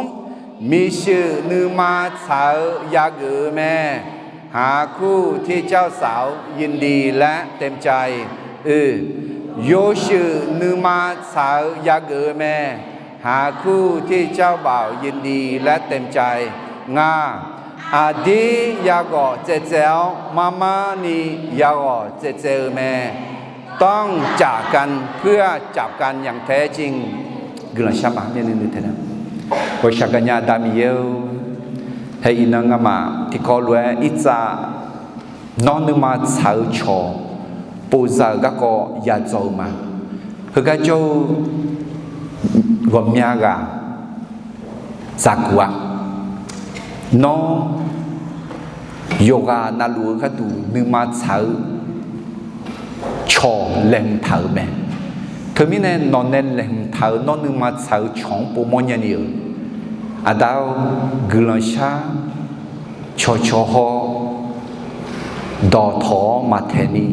miqshuif nuima tsaq-eu yageuf-eu mae. หาคู่ที่เจ้าสาวยินดีและเต็มใจ Oe, yawshuif nuima tsaq-eu yageuf-eu mae. หาคู่ที่เจ้าบ่าวยินดีและเต็มใจ Nga, aqdir yaghawq tsaev tsaev-awr marmarni yaghawq tsaev tsaev-eu mae. ต้องจากกันเพื่อจับกันอย่างแท้จริง Guiqlanq shar ma. Ghawqshaq gaqnya Aqda Miqyaer-or, hae iqnan ngamaf tiqkawv lof-aer irtsav nawr nuima tsaq-eu cawq povzaq-euq garkawv yadzaw-eu ma. Heugar jawr-eu ghawqmya ghaq zaqguq-a. Nawr yawqghaq navluf-eu gharduq nuima tsaq-eu cawq laeqhmq taq-euq mae. Teumirnae nawq nae laeqhmq taq-euq nawr nuima tsaq-eu cawq-anr povmawr nyani-euq. Aqda-or, guiqlanq shar cawqcawq haw dawqtawq-awr maqtaeq ni,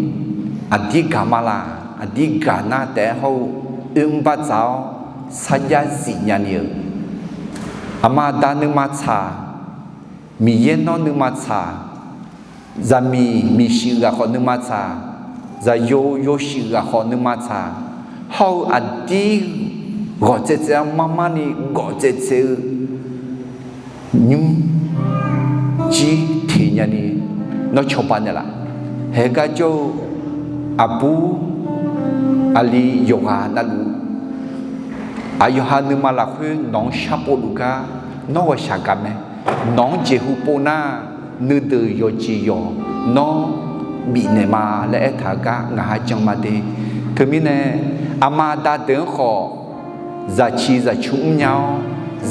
aqdir gaq ma laq, aqdir gaq nar taef-aer hawr-eu oermr bardzaq-awr sarjax zif nyani-euq. Aqma aqda nuima tsaq, Miqyaer nawr nuima tsaq, zaqmiq miqshuif ghaq khawf nuima tsaq, zaqyo yawshuif ghaq khawf nuima tsaq, hawr-eu aqdir ghawq tsaev tsaev-awr marmarni gawf tsaev tsaev-eu nymr jir teq nyani nawr cawba naeqlaf. Haegar jawr-eu aqbur aqli yawqghaq navluf aqyawqha nuima lafkhoer nawq-anr sharpov luf gar nawr ghawqshaq gaq mae. Nawq-anr jeqhu pov nar, nuideuq yawqjeq yawq nawr bifnaeq ma laer aertaq-eu gar ngaq ha jan ma de. Teumirnae aqma aqda deuq-anr khawf zaqciq zaqcu mrnya-awr,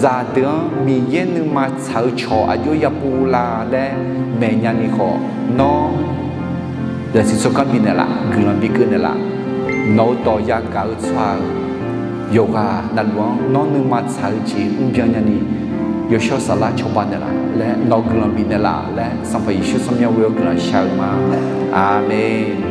zaqdeuq-anr Miqyaer nuima tsaq-eu cawq aqjox yapov la laer maeq nyani khawf, nawr zaqsiq tsawrganr bifnaeq laf, guiqlanq bikeuv naeqlaf. Nawq-eu dawq yagaq-eu tsawrhaq-euq yawqghaq navluf-anr nawr nuima tsaq-eu jeq mrbyan nyani, yawshawr saflar cawba naeqlaf laer nawq-eu guiqlanq bifnaeq laf laer Sanqpaq Yeqsur tsawrmyanr ghoe-awr guiqlanq shar-eu ma. Aqmeq.